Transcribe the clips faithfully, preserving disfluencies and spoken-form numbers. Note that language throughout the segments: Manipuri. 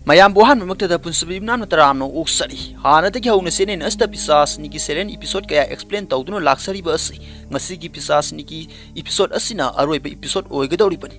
ꯃꯌꯥꯝꯕꯨ ꯑꯍꯥꯟꯕꯃꯛꯇꯗ ꯄꯨꯟꯁꯤꯕ ꯏꯝꯅꯥꯟ ꯇꯔꯥꯝꯅ ꯑꯣꯛꯆꯔꯤ꯫ ꯍꯥꯟꯅꯗꯒꯤ ꯍꯧꯅ ꯁꯦꯅꯦꯟ ꯑꯁꯤꯗ ꯄꯤꯁꯥꯁꯅꯤꯒꯤ ꯁꯦꯔꯦꯟ ꯏꯄꯤꯁꯣꯠ ꯀꯌꯥ ꯑꯦꯛꯁꯄ꯭ꯂꯦꯟ ꯇꯧꯗꯨꯅ ꯂꯥꯛꯆꯔꯤꯕ ꯑꯁꯤ ꯉꯁꯤꯒꯤ ꯄꯤꯁꯥꯁꯅꯤꯒꯤ ꯏꯄꯤꯁꯣꯠ ꯑꯁꯤꯅ ꯑꯔꯣꯏꯕ ꯏꯄꯤꯁꯣꯠ ꯑꯣꯏꯒꯗꯧꯔꯤꯕꯅꯤ꯫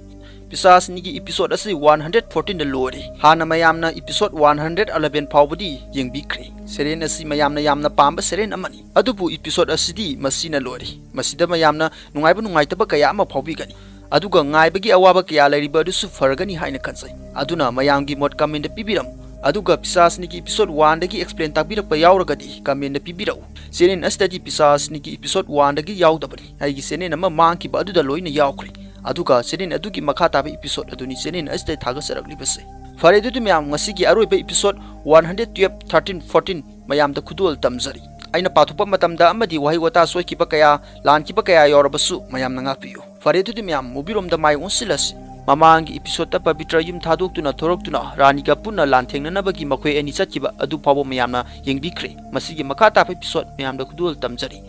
ꯄꯤꯁꯥꯁꯅꯤꯒꯤ ꯏꯄꯤꯁꯣꯠ ꯑꯁꯤ ꯋꯥꯟ ꯍꯟꯗ꯭ꯔꯦꯠ ꯐꯣꯔꯇꯤꯟꯗ ꯂꯣꯏꯔꯦ꯫ ꯍꯥꯟꯅ ꯃꯌꯥꯝꯅ ꯏꯄꯤꯁꯣꯠ ꯋꯥꯟ ꯍꯟꯗ꯭ꯔꯦꯠ ꯑꯦꯂꯚꯦꯟ ꯐꯥꯎꯕꯗꯤ ꯌꯦꯡꯕꯤꯈ꯭ꯔꯦ꯫ ꯁꯦꯔꯦꯟ ꯑꯁꯤ ꯃꯌꯥꯝꯅ ꯌꯥꯝꯅ ꯄꯥꯝꯕ ꯁꯦꯔꯦꯟ ꯑꯃꯅꯤ꯫ ꯑꯗꯨꯕꯨ ꯏꯄꯤꯁꯣꯠ ꯑꯁꯤꯗꯤ ꯃꯁꯤꯅ ꯂꯣꯏꯔꯦ꯫ ꯃꯁꯤꯗ ꯃꯌꯥꯝꯅ ꯅꯨꯡꯉꯥꯏꯕ ꯅꯨꯡꯉꯥꯏꯇꯕ ꯀꯌꯥ ꯑꯃ ꯐꯥꯎꯕꯤꯒꯅꯤ꯫ ꯑꯗꯨꯒ ꯉꯥꯏꯕꯒꯤ ꯑꯋꯥꯕ ꯀꯌꯥ ꯂꯩꯔꯤꯕ ꯑꯗꯨꯁꯨ ꯐꯔꯒꯅꯤ ꯍꯥꯏꯅ ꯈꯟꯖꯩ꯫ ꯑꯗꯨꯅ ꯃꯌꯥꯝꯒꯤ ꯃꯣꯠ ꯀꯃꯦꯟꯗ ꯄꯤꯕꯤꯔꯝꯃꯨ꯫ ꯑꯗꯨꯒ ꯄꯤꯁꯥꯁꯅꯤꯒꯤ ꯏꯄꯤꯁꯣꯠ ꯋꯥꯟꯗꯒꯤ ꯑꯦꯛꯁꯄ꯭ꯂꯦꯟ ꯇꯥꯛꯄꯤꯔꯛꯄ ꯌꯥꯎꯔꯒꯗꯤ ꯀꯃꯦꯟꯗ ꯄꯤꯕꯤꯔꯛꯎ꯫ ꯆꯦꯅꯦꯜ ꯑꯁꯤꯗꯗꯤ ꯄꯤꯁꯥꯁꯅꯤꯒꯤ ꯏꯄꯤꯁꯣꯠ ꯋꯥꯟꯗꯒꯤ ꯌꯥꯎꯗꯕꯅꯤ꯫ ꯑꯩꯒꯤ ꯆꯦꯅꯦꯜ ꯑꯃ ꯃꯥꯡꯈꯤꯕ ꯑꯗꯨꯗ ꯂꯣꯏꯅ ꯌꯥꯎꯈ꯭ꯔꯦ꯫ ꯑꯗꯨꯒ ꯆꯦꯅꯦꯜ ꯑꯗꯨꯒꯤ ꯃꯈꯥ ꯇꯥꯕ ꯏꯄꯤꯁꯣꯠ ꯑꯗꯨꯅꯤ ꯆꯦꯅꯦꯜ ꯑꯁꯤꯗ ꯊꯥꯒꯠꯆꯔꯛꯂꯤꯕꯁꯦ꯫ ꯐꯔꯦ, ꯑꯗꯨꯗꯤ ꯃꯌꯥꯝ, ꯉꯁꯤꯒꯤ ꯑꯔꯣꯏꯕ episode one hundred twelve, thirteen, fourteen ꯃꯌꯥꯝꯗ ꯈꯨꯗꯣꯜ ꯇꯝꯖꯔꯤ꯫ ꯑꯩꯅ ꯄꯥꯊꯣꯛꯄ ꯃꯇꯝꯗ ꯑꯃꯗꯤ ꯋꯥꯍꯩ ꯋꯥꯇꯥ ꯁꯣꯏꯈꯤꯕ ꯀꯌꯥ, ꯂꯥꯟꯈꯤꯕ ꯀꯌꯥ ꯌꯥꯎꯔꯕꯁꯨ ꯃꯌꯥꯝꯅ ꯉꯥꯛꯄꯤꯌꯨ꯫ ꯐꯔꯦ, ꯑꯗꯨꯗꯤ ꯃꯌꯥꯝ, ꯃꯨꯚꯤꯔꯣꯝꯗ ꯃꯥꯏ ꯑꯣꯟꯁꯤꯜꯂꯁꯤ꯫ ꯃꯃꯥꯡꯒꯤ ꯏꯄꯤꯁꯣꯠꯇ ꯄꯕꯤꯇ꯭ꯔ ꯌꯨꯝ ꯊꯥꯗꯣꯛꯇꯨꯅ ꯊꯣꯔꯛꯇꯨꯅ ꯔꯥꯅꯤꯒ ꯄꯨꯟꯅ ꯂꯥꯟꯊꯦꯡꯅꯅꯕꯒꯤ ꯃꯈꯣꯏ ꯑꯅꯤ ꯆꯠꯈꯤꯕ ꯑꯗꯨ ꯐꯥꯎꯕ ꯃꯌꯥꯝꯅ ꯌꯦꯡꯕꯤꯈ꯭ꯔꯦ꯫ ꯃꯁꯤꯒꯤ ꯃꯈꯥ ꯇꯥꯕ ꯏꯄꯤꯁꯣꯠ ꯃꯌꯥꯝꯗ ꯈꯨꯗꯣꯜ ꯇꯝꯖꯔꯤ꯫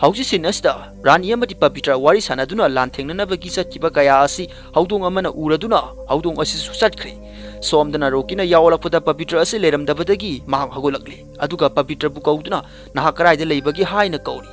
ꯍꯧꯖꯤꯛ ꯁꯤꯟ ꯑꯁꯤꯗ ꯔꯥꯅꯤ ꯑꯃꯗꯤ ꯄꯕꯤꯇ꯭ꯔ ꯋꯥꯔꯤ ꯁꯥꯟꯅꯗꯨꯅ ꯂꯥꯟꯊꯦꯡꯅꯅꯕꯒꯤ ꯆꯠꯈꯤꯕ ꯀꯌꯥ ꯑꯁꯤ ꯍꯧꯗꯣꯡ ꯑꯃꯅ ꯎꯔꯗꯨꯅ ꯍꯧꯗꯣꯡ ꯑꯁꯤꯁꯨ ꯆꯠꯈ꯭ꯔꯦ꯫ ꯁꯣꯝꯗꯅ ꯔꯣꯀꯤꯅ ꯌꯥꯎꯂꯛꯄꯗ ꯄꯕꯤꯇ꯭ꯔ ꯑꯁꯤ ꯂꯩꯔꯝꯗꯕꯗꯒꯤ ꯃꯍꯥꯛ ꯍꯧꯒꯠꯂꯛꯂꯦ꯫ ꯑꯗꯨꯒ ꯄꯕꯤꯇ꯭ꯔꯕꯨ ꯀꯧꯗꯨꯅ, "ꯅꯍꯥꯛ ꯀꯗꯥꯏꯗ ꯂꯩꯕꯒꯦ?" ꯍꯥꯏꯅ ꯀꯧꯔꯤ꯫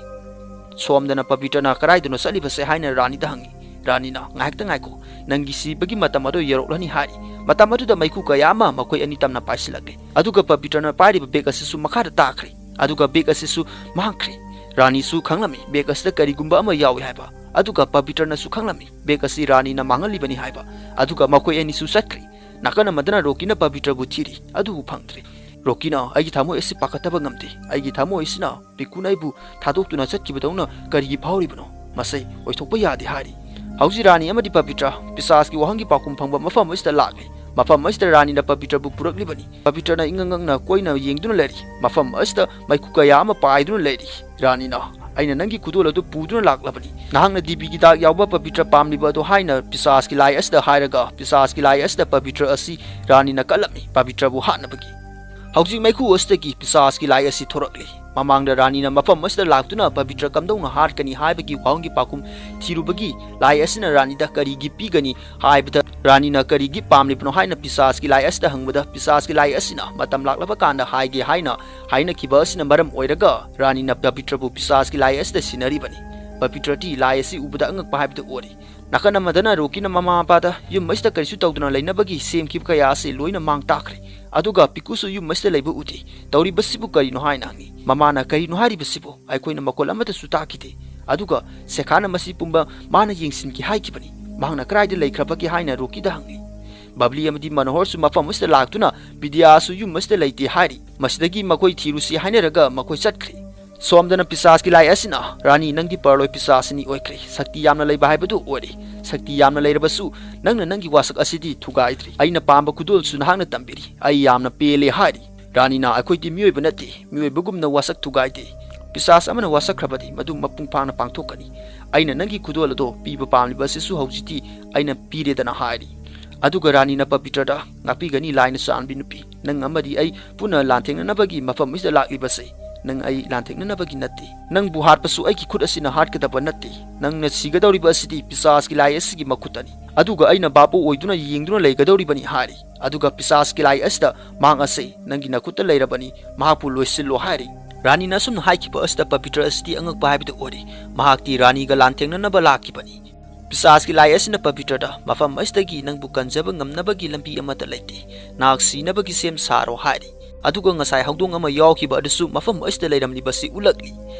ꯁꯣꯝꯗꯅ ꯄꯕꯤꯇ꯭ꯔꯅ, "ꯀꯗꯥꯏꯗꯅꯣ ꯆꯠꯂꯤꯕꯁꯦ?" ꯍꯥꯏꯅ ꯔꯥꯅꯤꯗ ꯍꯪꯉꯤ꯫ ꯔꯥꯅꯤꯅ, "ꯉꯥꯏꯍꯥꯛꯇ ꯉꯥꯏꯈꯣ, ꯅꯪꯒꯤ ꯁꯤꯕꯒꯤ ꯃꯇꯝ ꯑꯗꯨ ꯌꯧꯔꯛꯂꯅꯤ" ꯍꯥꯏꯔꯤ꯫ ꯃꯇꯝ ꯑꯗꯨꯗ ꯃꯩꯈꯨ ꯀꯌꯥ ꯑꯃ ꯃꯈꯣꯏ ꯑꯅꯤ ꯇꯝꯅ ꯄꯥꯏꯁꯤꯜꯂꯛꯂꯦ꯫ ꯑꯗꯨꯒ ꯄꯕꯤꯇ꯭ꯔꯅ ꯄꯥꯏꯔꯤꯕ ꯕꯦꯒ ꯑꯁꯤꯁꯨ ꯃꯈꯥꯗ ꯇꯥꯈ꯭ꯔꯦ꯫ ꯑꯗꯨꯒ ꯕꯦꯒ ꯑꯁꯤꯁꯨ ꯃꯥꯡꯈ꯭ꯔꯦ꯫ ꯔꯥꯅꯤꯁꯨ ꯈꯪꯂꯝꯃꯤ ꯕꯦꯒ ꯑꯁꯤꯗ ꯀꯔꯤꯒꯨꯝꯕ ꯑꯃ ꯌꯥꯎꯏ ꯍꯥꯏꯕ꯫ ꯑꯗꯨꯒ ꯄꯕꯤꯇ꯭ꯔꯅꯁꯨ ꯈꯪꯂꯝꯃꯤ ꯕꯦꯒ ꯑꯁꯤ ꯔꯥꯅꯤꯅ ꯃꯥꯡꯍꯜꯂꯤꯕꯅꯤ ꯍꯥꯏꯕ꯫ ꯑꯗꯨꯒ ꯃꯈꯣꯏ ꯑꯅꯤꯁꯨ ꯆꯠꯈ꯭ꯔꯦ꯫ ꯅꯥꯀꯟ ꯑꯃꯗꯅ ꯔꯣꯀꯤꯅ ꯄꯕꯤꯇ꯭ꯔꯕꯨ ꯊꯤꯔꯤ, ꯑꯗꯨꯕꯨ ꯐꯪꯗ꯭ꯔꯦ꯫ ꯔꯣꯀꯤꯅ, "ꯑꯩꯒꯤ ꯊꯃꯣꯏ ꯑꯁꯤ ꯄꯥꯈꯠꯇꯕ ꯉꯝꯗꯦ꯫ ꯑꯩꯒꯤ ꯊꯃꯣꯏ ꯑꯁꯤꯅ ꯄꯤꯀꯨꯅ ꯑꯩꯕꯨ ꯊꯥꯗꯣꯛꯇꯨꯅ ꯆꯠꯈꯤꯕꯗꯧꯅ ꯀꯔꯤꯒꯤ ꯐꯥꯎꯔꯤꯕꯅꯣ? ꯃꯁꯤ ꯑꯣꯏꯊꯣꯛꯄ ꯌꯥꯗꯦ" ꯍꯥꯏꯔꯤ꯫ ꯍꯧꯖꯤꯛ ꯔꯥꯅꯤ ꯑꯃꯗꯤ ꯄꯕꯤꯇ꯭ꯔ ꯄꯤꯁꯥꯁꯀꯤ ꯋꯥꯍꯪꯒꯤ ꯄꯥꯎꯈꯨꯝ ꯐꯪꯕ ꯃꯐꯝ ꯑꯁꯤꯗ ꯂꯥꯛꯂꯤ꯫ ꯃꯐꯝ ꯑꯁꯤꯗ ꯔꯥꯅꯤꯅ ꯄꯕꯤꯇ꯭ꯔꯕꯨ ꯄꯨꯔꯛꯂꯤꯕꯅꯤ꯫ ꯄꯕꯤꯇ꯭ꯔꯅ ꯏꯉꯪ ꯉꯪꯅ ꯀꯣꯏꯅ ꯌꯦꯡꯗꯨꯅ ꯂꯩꯔꯤ꯫ ꯃꯐꯝ ꯑꯁꯤꯗ ꯃꯩꯈꯨ ꯀꯌꯥ ꯑꯃ ꯄꯥꯏꯗꯨꯅ ꯂꯩꯔꯤ꯫ ꯔꯥꯅꯤꯅ, "ꯑꯩꯅ ꯅꯪꯒꯤ ꯈꯨꯗꯣꯜ ꯑꯗꯨ ꯄꯨꯗꯨꯅ ꯂꯥꯛꯂꯕꯅꯤ꯫ ꯅꯍꯥꯛꯅ ꯗꯤꯕꯤꯒꯤ ꯗꯥꯛ ꯌꯥꯎꯕ ꯄꯕꯤꯇ꯭ꯔ ꯄꯥꯝꯂꯤꯕ ꯑꯗꯨ" ꯍꯥꯏꯅ ꯄꯤꯁꯥꯁꯀꯤ ꯂꯥꯏ ꯑꯁꯤꯗ ꯍꯥꯏꯔꯒ, ꯄꯤꯁꯥꯁꯀꯤ ꯂꯥꯏ ꯑꯁꯤꯗ ꯄꯕꯤꯇ꯭ꯔ ꯑꯁꯤ ꯔꯥꯅꯤꯅ ꯀꯠꯂꯝꯃꯤ, ꯄꯕꯤꯇ꯭ꯔꯕꯨ ꯍꯥꯠꯅꯕꯒꯤ꯫ ꯍꯧꯖꯤꯛ ꯃꯩꯈꯨ ꯑꯁꯤꯗꯒꯤ ꯄꯤꯁꯥꯁꯀꯤ ꯂꯥꯏ ꯑꯁꯤ ꯊꯣꯔꯛꯂꯤ꯫ ꯃꯃꯥꯡꯗ ꯔꯥꯅꯤꯅ ꯃꯐꯝ ꯑꯁꯤꯗ ꯂꯥꯛꯇꯨꯅ ꯄꯕꯤꯇ꯭ꯔ ꯀꯝꯗꯧꯅ ꯍꯥꯠꯀꯅꯤ ꯍꯥꯏꯕꯒꯤ ꯋꯥꯍꯪꯒꯤ ꯄꯥꯎꯈꯨꯝ ꯊꯤꯔꯨꯕꯒꯤ ꯂꯥꯏ ꯑꯁꯤꯅ ꯔꯥꯅꯤꯗ ꯀꯔꯤꯒꯤ ꯄꯤꯒꯅꯤ ꯍꯥꯏꯕꯗ, ꯔꯥꯅꯤꯅ ꯀꯔꯤꯒꯤ ꯄꯥꯝꯂꯤꯕꯅꯣ ꯍꯥꯏꯅ ꯄꯤꯁꯥꯁꯀꯤ ꯂꯥꯏ ꯑꯁꯤꯗ ꯍꯪꯕꯗ, ꯄꯤꯁꯥꯁꯀꯤ ꯂꯥꯏ ꯑꯁꯤꯅ ꯃꯇꯝ ꯂꯥꯛꯂꯕ ꯀꯥꯟꯗ ꯍꯥꯏꯒꯦ ꯍꯥꯏꯅ ꯍꯥꯏꯅꯈꯤꯕ ꯑꯁꯤꯅ ꯃꯔꯝ ꯑꯣꯏꯔꯒ ꯔꯥꯅꯤꯅ ꯄꯕꯤꯇ꯭ꯔꯕꯨ ꯄꯤꯁꯥꯁꯀꯤ ꯂꯥꯏ ꯑꯁꯤꯗ ꯁꯤꯟꯅꯔꯤꯕꯅꯤ꯫ ꯄꯕꯤꯇ꯭ꯔꯗꯤ ꯂꯥꯏ ꯑꯁꯤ ꯎꯕꯗ ꯑꯉꯛꯄ ꯍꯥꯏꯕꯗꯨ ꯑꯣꯏꯔꯤ꯫ ꯅꯥꯀꯟ ꯑꯃꯗꯅ ꯔꯣꯀꯤꯅ ꯃꯃꯥ ꯃꯄꯥꯗ ꯌꯨꯝ ꯑꯁꯤꯗ ꯀꯔꯤꯁꯨ ꯇꯧꯗꯅ ꯂꯩꯅꯕꯒꯤ ꯁꯦꯝꯈꯤꯕ ꯀꯌꯥ ꯑꯁꯤ ꯂꯣꯏꯅ ꯃꯥꯡ ꯇꯥꯛꯈ꯭ꯔꯦ꯫ ꯑꯗꯨꯒ ꯄꯤꯀꯨꯁꯨ ꯌꯨꯝ ꯑꯁꯤꯗ ꯂꯩꯕ ꯎꯗꯦ꯫ ꯇꯧꯔꯤꯕꯁꯤꯕꯨ ꯀꯔꯤꯅꯣ ꯍꯥꯏꯅ ꯍꯪꯉꯤ꯫ ꯃꯃꯥꯅ, "ꯀꯔꯤꯅꯣ ꯍꯥꯏꯔꯤꯕꯁꯤꯕꯨ? ꯑꯩꯈꯣꯏꯅ ꯃꯈꯣꯜ ꯑꯃꯠꯇꯁꯨ ꯇꯥꯈꯤꯗꯦ꯫ ꯑꯗꯨꯒ ꯁꯦꯈꯥꯅ ꯃꯁꯤ ꯄꯨꯝꯕ ꯃꯥꯅ ꯌꯦꯡꯁꯤꯟꯈꯤ ꯍꯥꯏꯈꯤꯕꯅꯤ꯫ ꯃꯍꯥꯛꯅ ꯀꯗꯥꯏꯗ ꯂꯩꯈ꯭ꯔꯕꯒꯦ?" ꯍꯥꯏꯅ ꯔꯣꯀꯤꯗ ꯍꯪꯂꯤ꯫ ꯕꯕ꯭ꯂꯤ ꯑꯃꯗꯤ ꯃꯅꯣꯍꯔꯁꯨ ꯃꯐꯝ ꯑꯁꯤꯗ ꯂꯥꯛꯇꯨꯅ ꯕꯤꯗ꯭ꯌꯥꯁꯨ ꯌꯨꯝ ꯑꯁꯤꯗ ꯂꯩꯇꯦ ꯍꯥꯏꯔꯤ꯫ ꯃꯁꯤꯗꯒꯤ ꯃꯈꯣꯏ ꯊꯤꯔꯨꯁꯤ ꯍꯥꯏꯅꯔꯒ ꯃꯈꯣꯏ ꯆꯠꯈ꯭ꯔꯦ꯫ ꯁꯣꯝꯗꯅ ꯄꯤꯁꯥꯁꯀꯤ ꯂꯥꯏ ꯑꯁꯤꯅ, "ꯔꯥꯅꯤ, ꯅꯪꯗꯤ ꯄꯔꯂꯣꯏ ꯄꯤꯁꯥꯁꯤꯅꯤ ꯑꯣꯏꯈ꯭ꯔꯦ꯫ ꯁꯛꯇꯤ ꯌꯥꯝꯅ ꯂꯩꯕ ꯍꯥꯏꯕꯗꯨ ꯑꯣꯏꯔꯦ꯫ ꯁꯛꯇꯤ ꯌꯥꯝꯅ ꯂꯩꯔꯕꯁꯨ ꯅꯪꯅ ꯅꯪꯒꯤ ꯋꯥꯁꯛ ꯑꯁꯤꯗꯤ ꯊꯨꯒꯥꯏꯗ꯭ꯔꯤ꯫ ꯑꯩꯅ ꯄꯥꯝꯕ ꯈꯨꯗꯣꯜꯁꯨ ꯅꯍꯥꯛꯅ ꯇꯝꯕꯤꯔꯤ꯫ ꯑꯩ ꯌꯥꯝꯅ ꯄꯦꯜꯂꯦ" ꯍꯥꯏꯔꯤ꯫ ꯔꯥꯅꯤꯅ, "ꯑꯩꯈꯣꯏꯗꯤ ꯃꯤꯑꯣꯏꯕ ꯅꯠꯇꯦ, ꯃꯤꯑꯣꯏꯕꯒꯨꯝꯅ ꯋꯥꯁꯛ ꯊꯨꯒꯥꯏꯗꯦ꯫ ꯄꯤꯁꯥꯁ ꯑꯃꯅ ꯋꯥꯁꯛꯈ꯭ꯔꯕꯗꯤ ꯃꯗꯨ ꯃꯄꯨꯡ ꯐꯥꯅ ꯄꯥꯡꯊꯣꯛꯀꯅꯤ꯫ ꯑꯩꯅ ꯅꯪꯒꯤ ꯈꯨꯗꯣꯜ ꯑꯗꯣ ꯄꯤꯕ ꯄꯥꯝꯂꯤꯕ ꯑꯁꯤꯁꯨ ꯍꯧꯖꯤꯛꯇꯤ ꯑꯩꯅ ꯄꯤꯔꯦꯗꯅ" ꯍꯥꯏꯔꯤ꯫ ꯑꯗꯨꯒ ꯔꯥꯅꯤꯅ ꯄꯕꯤꯇ꯭ꯔꯗ, "ꯉꯥꯛꯄꯤꯒꯅꯤ ꯂꯥꯏꯅ ꯆꯥꯟꯕꯤ ꯅꯨꯄꯤ꯫ ꯅꯪ ꯑꯃꯗꯤ ꯑꯩ ꯄꯨꯟꯅ ꯂꯥꯟꯊꯦꯡꯅꯅꯕꯒꯤ ꯃꯐꯝ ꯑꯁꯤꯗ ꯂꯥꯛꯂꯤꯕꯁꯦ꯫ ꯅꯪ ꯑꯩ ꯂꯥꯟꯊꯦꯡꯅꯅꯕꯒꯤ ꯅꯠꯇꯦ꯫ ꯅꯪꯕꯨ ꯍꯥꯠꯄꯁꯨ ꯑꯩꯒꯤ ꯈꯨꯠ ꯑꯁꯤꯅ ꯍꯥꯠꯀꯗꯕ ꯅꯠꯇꯦ꯫ ꯅꯪꯅ ꯁꯤꯒꯗꯧꯔꯤꯕ ꯑꯁꯤꯗꯤ ꯄꯤꯁꯥꯁꯀꯤ ꯂꯥꯏ ꯑꯁꯤꯒꯤ ꯃꯈꯨꯠꯇꯅꯤ꯫ ꯑꯗꯨꯒ ꯑꯩꯅ ꯚꯥꯄꯨ ꯑꯣꯏꯗꯨꯅ ꯌꯦꯡꯗꯨꯅ ꯂꯩꯒꯗꯧꯔꯤꯕꯅꯤ" ꯍꯥꯏꯔꯤ꯫ ꯑꯗꯨꯒ ꯄꯤꯁꯥꯁꯀꯤ ꯂꯥꯏ ꯑꯁꯤꯗ, "ꯃꯍꯥꯛ ꯑꯁꯤ ꯅꯪꯒꯤ ꯅꯈꯨꯠꯇ ꯂꯩꯔꯕꯅꯤ, ꯃꯍꯥꯛꯄꯨ ꯂꯣꯏꯁꯤꯜꯂꯣ" ꯍꯥꯏꯔꯤ꯫ ꯔꯥꯅꯤꯅ ꯑꯁꯨꯝꯅ ꯍꯥꯏꯈꯤꯕ ꯑꯁꯤꯗ ꯄꯕꯤꯇ꯭ꯔ ꯑꯁꯤꯗꯤ ꯑꯉꯛꯄ ꯍꯥꯏꯕꯗꯨ ꯑꯣꯏꯔꯤ꯫ ꯃꯍꯥꯛꯇꯤ ꯔꯥꯅꯤꯒ ꯂꯥꯟꯊꯦꯡꯅꯅꯕ ꯂꯥꯛꯈꯤꯕꯅꯤ꯫ ꯄꯤꯁꯥꯁꯀꯤ ꯂꯥꯏ ꯑꯁꯤꯅ ꯄꯕꯤꯇ꯭ꯔꯗ, "ꯃꯐꯝ ꯑꯁꯤꯗꯒꯤ ꯅꯪꯕꯨ ꯀꯟꯖꯕ ꯉꯝꯅꯕꯒꯤ ꯂꯝꯕꯤ ꯑꯃꯠꯇ ꯂꯩꯇꯦ꯫ ꯅꯍꯥꯛ ꯁꯤꯅꯕꯒꯤ ꯁꯦꯝ ꯁꯥꯔꯣ" ꯍꯥꯏꯔꯤ꯫ ꯑꯗꯨꯒ ꯉꯁꯥꯏ ꯍꯧꯗꯣꯡ ꯑꯃ ꯌꯥꯎꯈꯤꯕ ꯑꯗꯨꯁꯨ ꯃꯐꯝ ꯑꯁꯤꯗ ꯂꯩꯔꯝꯂꯤꯕꯁꯤ ꯎꯠꯂꯛꯂꯤ꯫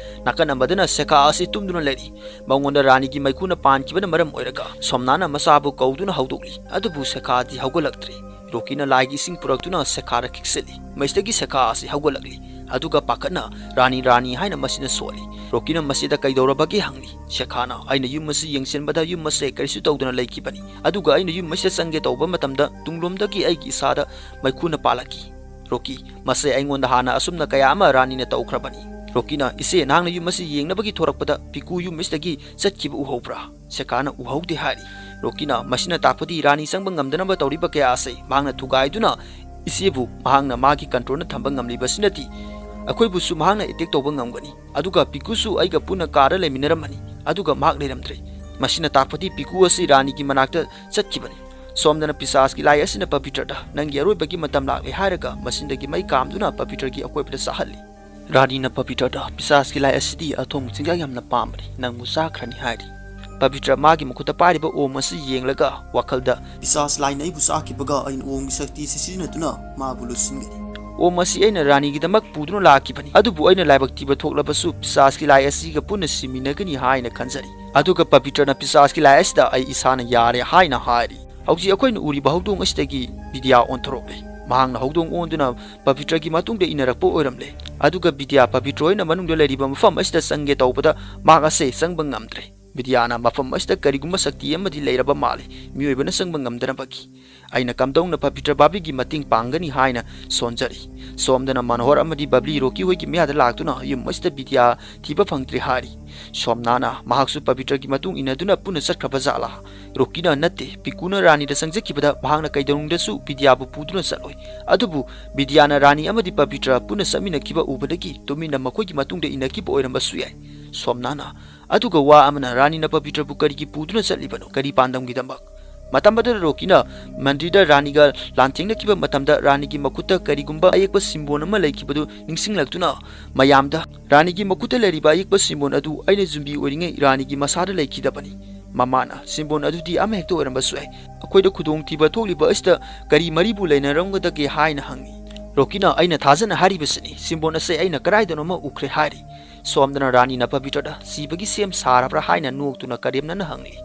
ꯅꯥꯀꯟ ꯑꯃꯗꯅ ꯁꯦꯈꯥ ꯑꯁꯤ ꯇꯨꯝꯗꯨꯅ ꯂꯩꯔꯤ꯫ ꯃꯉꯣꯟꯗ ꯔꯥꯅꯤꯒꯤ ꯃꯩꯈꯨꯅ ꯄꯥꯟꯈꯤꯕꯅ ꯃꯔꯝ ꯑꯣꯏꯔꯒ ꯁꯣꯝꯅꯥꯅ ꯃꯆꯥꯕꯨ ꯀꯧꯗꯨꯅ ꯍꯧꯗꯣꯛꯂꯤ꯫ ꯑꯗꯨꯕꯨ ꯁꯦꯈꯥꯗꯤ ꯍꯧꯒꯠꯂꯛꯇ꯭ꯔꯤ꯫ ꯔꯣꯀꯤꯅ ꯂꯥꯏꯒꯤ ꯏꯁꯤꯡ ꯄꯨꯔꯛꯇꯨꯅ ꯁꯦꯈꯥꯗ ꯈꯤꯛꯆꯜꯂꯤ꯫ ꯃꯁꯤꯗꯒꯤ ꯁꯦꯈꯥ ꯑꯁꯤ ꯍꯧꯒꯠꯂꯛꯂꯤ꯫ ꯑꯗꯨꯒ ꯄꯥꯈꯠꯅ, "ꯔꯥꯅꯤ, ꯔꯥꯅꯤ" ꯍꯥꯏꯅ ꯃꯁꯤꯅ ꯁꯣꯜꯂꯤ꯫ ꯔꯣꯀꯤꯅ ꯃꯁꯤꯗ ꯀꯩꯗꯧꯔꯕꯒꯦ ꯍꯪꯂꯤ꯫ ꯁꯦꯈꯥꯅ, "ꯑꯩꯅ ꯌꯨꯝ ꯑꯁꯤ ꯌꯦꯡꯁꯤꯟꯕꯗ ꯌꯨꯝ ꯑꯁꯦ ꯀꯔꯤꯁꯨ ꯇꯧꯗꯅ ꯂꯩꯈꯤꯕꯅꯤ꯫ ꯑꯗꯨꯒ ꯑꯩꯅ ꯌꯨꯝ ꯑꯁꯤꯗ ꯆꯪꯒꯦ ꯇꯧꯕ ꯃꯇꯝꯗ ꯇꯨꯡꯂꯣꯝꯗꯒꯤ ꯑꯩꯒꯤ ꯏꯁꯥꯗ ꯃꯩꯈꯨꯅ ꯄꯥꯜꯂꯛꯈꯤ"꯫ ꯔꯣꯀꯤ, "ꯃꯁꯦ ꯑꯩꯉꯣꯟꯗ ꯍꯥꯟꯅ ꯑꯁꯨꯝꯅ ꯀꯌꯥ ꯑꯃ ꯔꯥꯅꯤꯅ ꯇꯧꯈ꯭ꯔꯕꯅꯤ"꯫ ꯔꯣꯀꯤꯅ, "ꯏꯆꯦ, ꯅꯍꯥꯛꯅ ꯌꯨꯝ ꯑꯁꯤ ꯌꯦꯡꯅꯕꯒꯤ ꯊꯣꯔꯛꯄꯗ ꯄꯤꯀꯨ ꯌꯨꯝ ꯑꯁꯤꯗꯒꯤ ꯆꯠꯈꯤꯕ ꯎꯍꯧꯕ꯭ꯔꯥ?" ꯁꯦꯈꯥꯅ, "ꯎꯍꯧꯗꯦ" ꯍꯥꯏꯔꯤ꯫ ꯔꯣꯀꯤꯅ, "ꯃꯁꯤꯅ ꯇꯥꯛꯄꯗꯤ ꯔꯥꯅꯤ ꯆꯪꯕ ꯉꯝꯗꯅꯕ ꯇꯧꯔꯤꯕ ꯀꯌꯥ ꯑꯁꯤ ꯃꯍꯥꯛꯅ ꯊꯨꯒꯥꯏꯗꯨꯅ "ꯏꯆꯦꯕꯨ ꯃꯍꯥꯛꯅ ꯃꯥꯒꯤ ꯀꯟꯇ꯭ꯔꯣꯜꯅ ꯊꯝꯕ ꯉꯝꯂꯤꯕꯁꯤꯅꯗꯤ ꯑꯩꯈꯣꯏꯕꯨꯁꯨ ꯃꯍꯥꯛꯅ ꯑꯦꯇꯦꯛ ꯇꯧꯕ ꯉꯝꯒꯅꯤ꯫ ꯑꯗꯨꯒ ꯄꯤꯀꯨꯁꯨ ꯑꯩꯒ ꯄꯨꯟꯅ ꯀꯥꯔꯗ ꯂꯩꯃꯤꯟꯅꯔꯝꯃꯅꯤ, ꯑꯗꯨꯒ ꯃꯍꯥꯛ ꯂꯩꯔꯝꯗ꯭ꯔꯦ꯫ ꯃꯁꯤꯅ ꯇꯥꯛꯄꯗꯤ ꯄꯤꯀꯨ ꯑꯁꯤ ꯔꯥꯅꯤꯒꯤ ꯃꯅꯥꯛꯇ ꯆꯠꯈꯤꯕꯅꯤ"꯫ ꯁꯣꯝꯗꯅ ꯄꯤꯁꯥꯁꯀꯤ ꯂꯥꯏ ꯑꯁꯤꯅ ꯄꯕꯤꯇ꯭ꯔꯗ "ꯅꯪꯒꯤ ꯑꯔꯣꯏꯕꯒꯤ ꯃꯇꯝ ꯂꯥꯛꯂꯦ" ꯍꯥꯏꯔꯒ ꯃꯁꯤꯗꯒꯤ ꯃꯩ ꯀꯥꯝꯗꯨꯅ ꯄꯕꯤꯇ꯭ꯔꯒꯤ ꯑꯀꯣꯏꯕꯗ ꯆꯥꯍꯜꯂꯤ꯫ ꯔꯥꯅꯤꯅ ꯄꯕꯤꯇ꯭ꯔꯗ "ꯄꯤꯁꯥꯁꯀꯤ ꯂꯥꯏ ꯑꯁꯤꯗꯤ ꯑꯊꯨꯝ ꯆꯤꯟꯖꯥꯛ ꯌꯥꯝꯅ ꯄꯥꯝꯕꯅꯤ, ꯅꯪꯕꯨ ꯆꯥꯈ꯭ꯔꯅꯤ" ꯍꯥꯏꯔꯤ꯫ ꯄꯕꯤꯇ꯭ꯔ ꯃꯥꯒꯤ ꯃꯈꯨꯠꯇ ꯄꯥꯏꯔꯤꯕ ꯑꯣꯝ ꯑꯁꯤ ꯌꯦꯡꯂꯒ ꯋꯥꯈꯜꯗ "ꯄꯤꯁꯥꯁ ꯂꯥꯏꯅ ꯑꯩꯕꯨ ꯆꯥꯈꯤꯕꯒ ꯑꯩꯅ ꯑꯣꯝꯒꯤ ꯁꯛꯇꯤ ꯑꯁꯤ ꯁꯤꯖꯤꯟꯅꯗꯨꯅ ꯃꯥꯕꯨ ꯂꯣꯠꯁꯤꯟꯒꯅꯤ꯫ ꯑꯣꯝ ꯑꯁꯤ ꯑꯩꯅ ꯔꯥꯅꯤꯒꯤꯗꯃꯛ ꯄꯨꯗꯨꯅ ꯂꯥꯛꯈꯤꯕꯅꯤ, ꯑꯗꯨꯕꯨ ꯑꯩꯅ ꯂꯥꯏꯕꯛ ꯊꯤꯕ ꯊꯣꯛꯂꯕꯁꯨ ꯄꯤꯁꯥꯁꯀꯤ ꯂꯥꯏ ꯑꯁꯤꯒ ꯄꯨꯟꯅ ꯁꯤꯃꯤꯟꯅꯒꯅꯤ" ꯍꯥꯏꯅ ꯈꯟꯖꯔꯤ꯫ ꯑꯗꯨꯒ ꯄꯕꯤꯇ꯭ꯔꯅ "ꯄꯤꯁꯥꯁꯀꯤ ꯂꯥꯏ ꯑꯁꯤꯗ ꯑꯩ ꯏꯁꯥꯅ ꯌꯥꯔꯦ" ꯍꯥꯏꯅ ꯍꯥꯏꯔꯤ꯫ ꯍꯧꯖꯤꯛ ꯑꯩꯈꯣꯏꯅ ꯎꯔꯤꯕ ꯍꯧꯗꯣꯡ ꯑꯁꯤꯗꯒꯤ ꯕꯤꯗ꯭ꯌꯥ ꯑꯣꯟꯊꯣꯔꯛꯂꯦ꯫ ꯃꯍꯥꯛꯅ ꯍꯧꯗꯣꯡ ꯑꯣꯟꯗꯨꯅ ꯄꯕꯤꯇ꯭ꯔꯒꯤ ꯃꯇꯨꯡꯗ ꯏꯟꯅꯔꯛꯄ ꯑꯣꯏꯔꯝꯂꯦ꯫ ꯑꯗꯨꯒ ꯕꯤꯗ꯭ꯌꯥ ꯄꯕꯤꯇ꯭ꯔ ꯍꯣꯏꯅ ꯃꯅꯨꯡꯗ ꯂꯩꯔꯤꯕ ꯃꯐꯝ ꯑꯁꯤꯗ ꯆꯪꯒꯦ ꯇꯧꯕꯗ ꯃꯍꯥꯛ ꯑꯁꯦ ꯆꯪꯕ ꯉꯝꯗ꯭ꯔꯦ꯫ ꯕꯤꯗ꯭ꯌꯥꯅ "ꯃꯐꯝ ꯑꯁꯤꯗ ꯀꯔꯤꯒꯨꯝꯕ ꯁꯛꯇꯤ ꯑꯃꯗꯤ ꯂꯩꯔꯕ ꯃꯥꯜꯂꯤ, ꯃꯤꯑꯣꯏꯕꯅ ꯆꯪꯕ ꯉꯝꯗꯅꯕꯒꯤ꯫ ꯑꯩꯅ ꯀꯝꯗꯧꯅ ꯄꯕꯤꯇ꯭ꯔ ꯕꯥꯕ꯭ꯂꯤꯒꯤ ꯃꯇꯦꯡ ꯄꯥꯡꯒꯅꯤ" ꯍꯥꯏꯅ ꯁꯣꯟꯖꯔꯤ꯫ ꯁꯣꯝꯗꯅ ꯃꯅꯣꯍꯔ ꯑꯃꯗꯤ ꯕꯕ꯭ꯂꯤ ꯔꯣꯀꯤ ꯍꯣꯏꯒꯤ ꯃꯌꯥꯗ ꯂꯥꯛꯇꯨꯅ ꯌꯨꯝ ꯑꯁꯤꯗ ꯕꯤꯗ꯭ꯌꯥ ꯊꯤꯕ ꯐꯪꯗ꯭ꯔꯦ ꯍꯥꯏꯔꯤ꯫ ꯁꯣꯝꯅꯥꯅ ꯃꯍꯥꯛꯁꯨ ꯄꯕꯤꯇ꯭ꯔꯒꯤ ꯃꯇꯨꯡ ꯏꯟꯅꯗꯨꯅ ꯄꯨꯟꯅ ꯆꯠꯈ꯭ꯔꯕ ꯖꯥꯠꯂꯥ? ꯔꯣꯀꯤꯅ "ꯅꯠꯇꯦ, ꯄꯤꯀꯨꯅ ꯔꯥꯅꯤꯗ ꯆꯪꯖꯈꯤꯕꯗ ꯃꯍꯥꯛꯅ ꯀꯩꯗꯧꯅꯨꯡꯗꯁꯨ ꯕꯤꯗ꯭ꯌꯥꯕꯨ ꯄꯨꯗꯨꯅ ꯆꯠꯂꯣꯏ꯫ ꯑꯗꯨꯕꯨ ꯕꯤꯗ꯭ꯌꯥꯅ ꯔꯥꯅꯤ ꯑꯃꯗꯤ ꯄꯕꯤꯇ꯭ꯔ ꯄꯨꯟꯅ ꯆꯠꯃꯤꯟꯅꯈꯤꯕ ꯎꯕꯗꯒꯤ ꯇꯨꯃꯤꯟꯅ ꯃꯈꯣꯏꯒꯤ ꯃꯇꯨꯡꯗ ꯏꯟꯅꯈꯤꯕ ꯑꯣꯏꯔꯝꯕꯁꯨ ꯌꯥꯏ"꯫ ꯁꯣꯝꯅꯥꯅ "ꯑꯗꯨꯒ ꯋꯥ ꯑꯃꯅ, ꯔꯥꯅꯤꯅ ꯄꯕꯤꯇ꯭ꯔꯕꯨ ꯀꯔꯤꯒꯤ ꯄꯨꯗꯨꯅ ꯆꯠꯂꯤꯕꯅꯣ? ꯀꯔꯤ ꯄꯥꯟꯗꯝꯒꯤꯗꯃꯛ?" ꯃꯇꯝ ꯑꯗꯨꯗ ꯔꯣꯀꯤꯅ ꯃꯟꯗꯤꯔꯗ ꯔꯥꯅꯤꯒ ꯂꯥꯟꯊꯦꯡꯅꯈꯤꯕ ꯃꯇꯝꯗ ꯔꯥꯅꯤꯒꯤ ꯃꯈꯨꯠꯇ ꯀꯔꯤꯒꯨꯝꯕ ꯑꯌꯦꯛꯄ ꯁꯤꯝꯕꯣꯟ ꯑꯃ ꯂꯩꯈꯤꯕꯗꯨ ꯅꯤꯡꯁꯤꯡꯂꯛꯇꯨꯅ ꯃꯌꯥꯝꯗ "ꯔꯥꯅꯤꯒꯤ ꯃꯈꯨꯠꯇ ꯂꯩꯔꯤꯕ ꯑꯌꯦꯛꯄ ꯁꯤꯝꯕꯣꯟ ꯑꯗꯨ ꯑꯩꯅ ꯌꯨꯝꯕꯤ ꯑꯣꯏꯔꯤꯉꯩ ꯔꯥꯅꯤꯒꯤ ꯃꯁꯥꯗ ꯂꯩꯈꯤꯗꯕꯅꯤ꯫ ꯃꯃꯥꯅ ꯁꯤꯝꯕꯣꯟ ꯑꯗꯨꯗꯤ ꯑꯃꯍꯦꯛꯇ ꯑꯣꯏꯔꯝꯕꯁꯨ ꯌꯥꯏ꯫ ꯑꯩꯈꯣꯏꯗ ꯈꯨꯗꯣꯡꯊꯤꯕ ꯊꯣꯛꯂꯤꯕ ꯑꯁꯤꯗ ꯀꯔꯤ ꯃꯔꯤꯕꯨ ꯂꯩꯅꯔꯝꯒꯗꯒꯦ?" ꯍꯥꯏꯅ ꯍꯪꯉꯤ꯫ ꯔꯣꯀꯤꯅ "ꯑꯩꯅ ꯊꯥꯖꯅ ꯍꯥꯏꯔꯤꯕꯁꯤꯅꯤ, ꯁꯤꯝꯕꯣꯟ ꯑꯁꯦ ꯑꯩꯅ ꯀꯗꯥꯏꯗꯅꯣꯃ ꯎꯈ꯭ꯔꯦ" ꯍꯥꯏꯔꯤ꯫ ꯁꯣꯝꯗꯅ ꯔꯥꯅꯤꯅ ꯄꯕꯤꯇ꯭ꯔꯗ "ꯁꯤꯕꯒꯤ ꯁꯦꯝ ꯁꯥꯔꯕ꯭ꯔꯥ?" ꯍꯥꯏꯅ ꯅꯣꯛꯇꯨꯅ ꯀꯔꯦꯝꯅꯅ ꯍꯪꯂꯤ꯫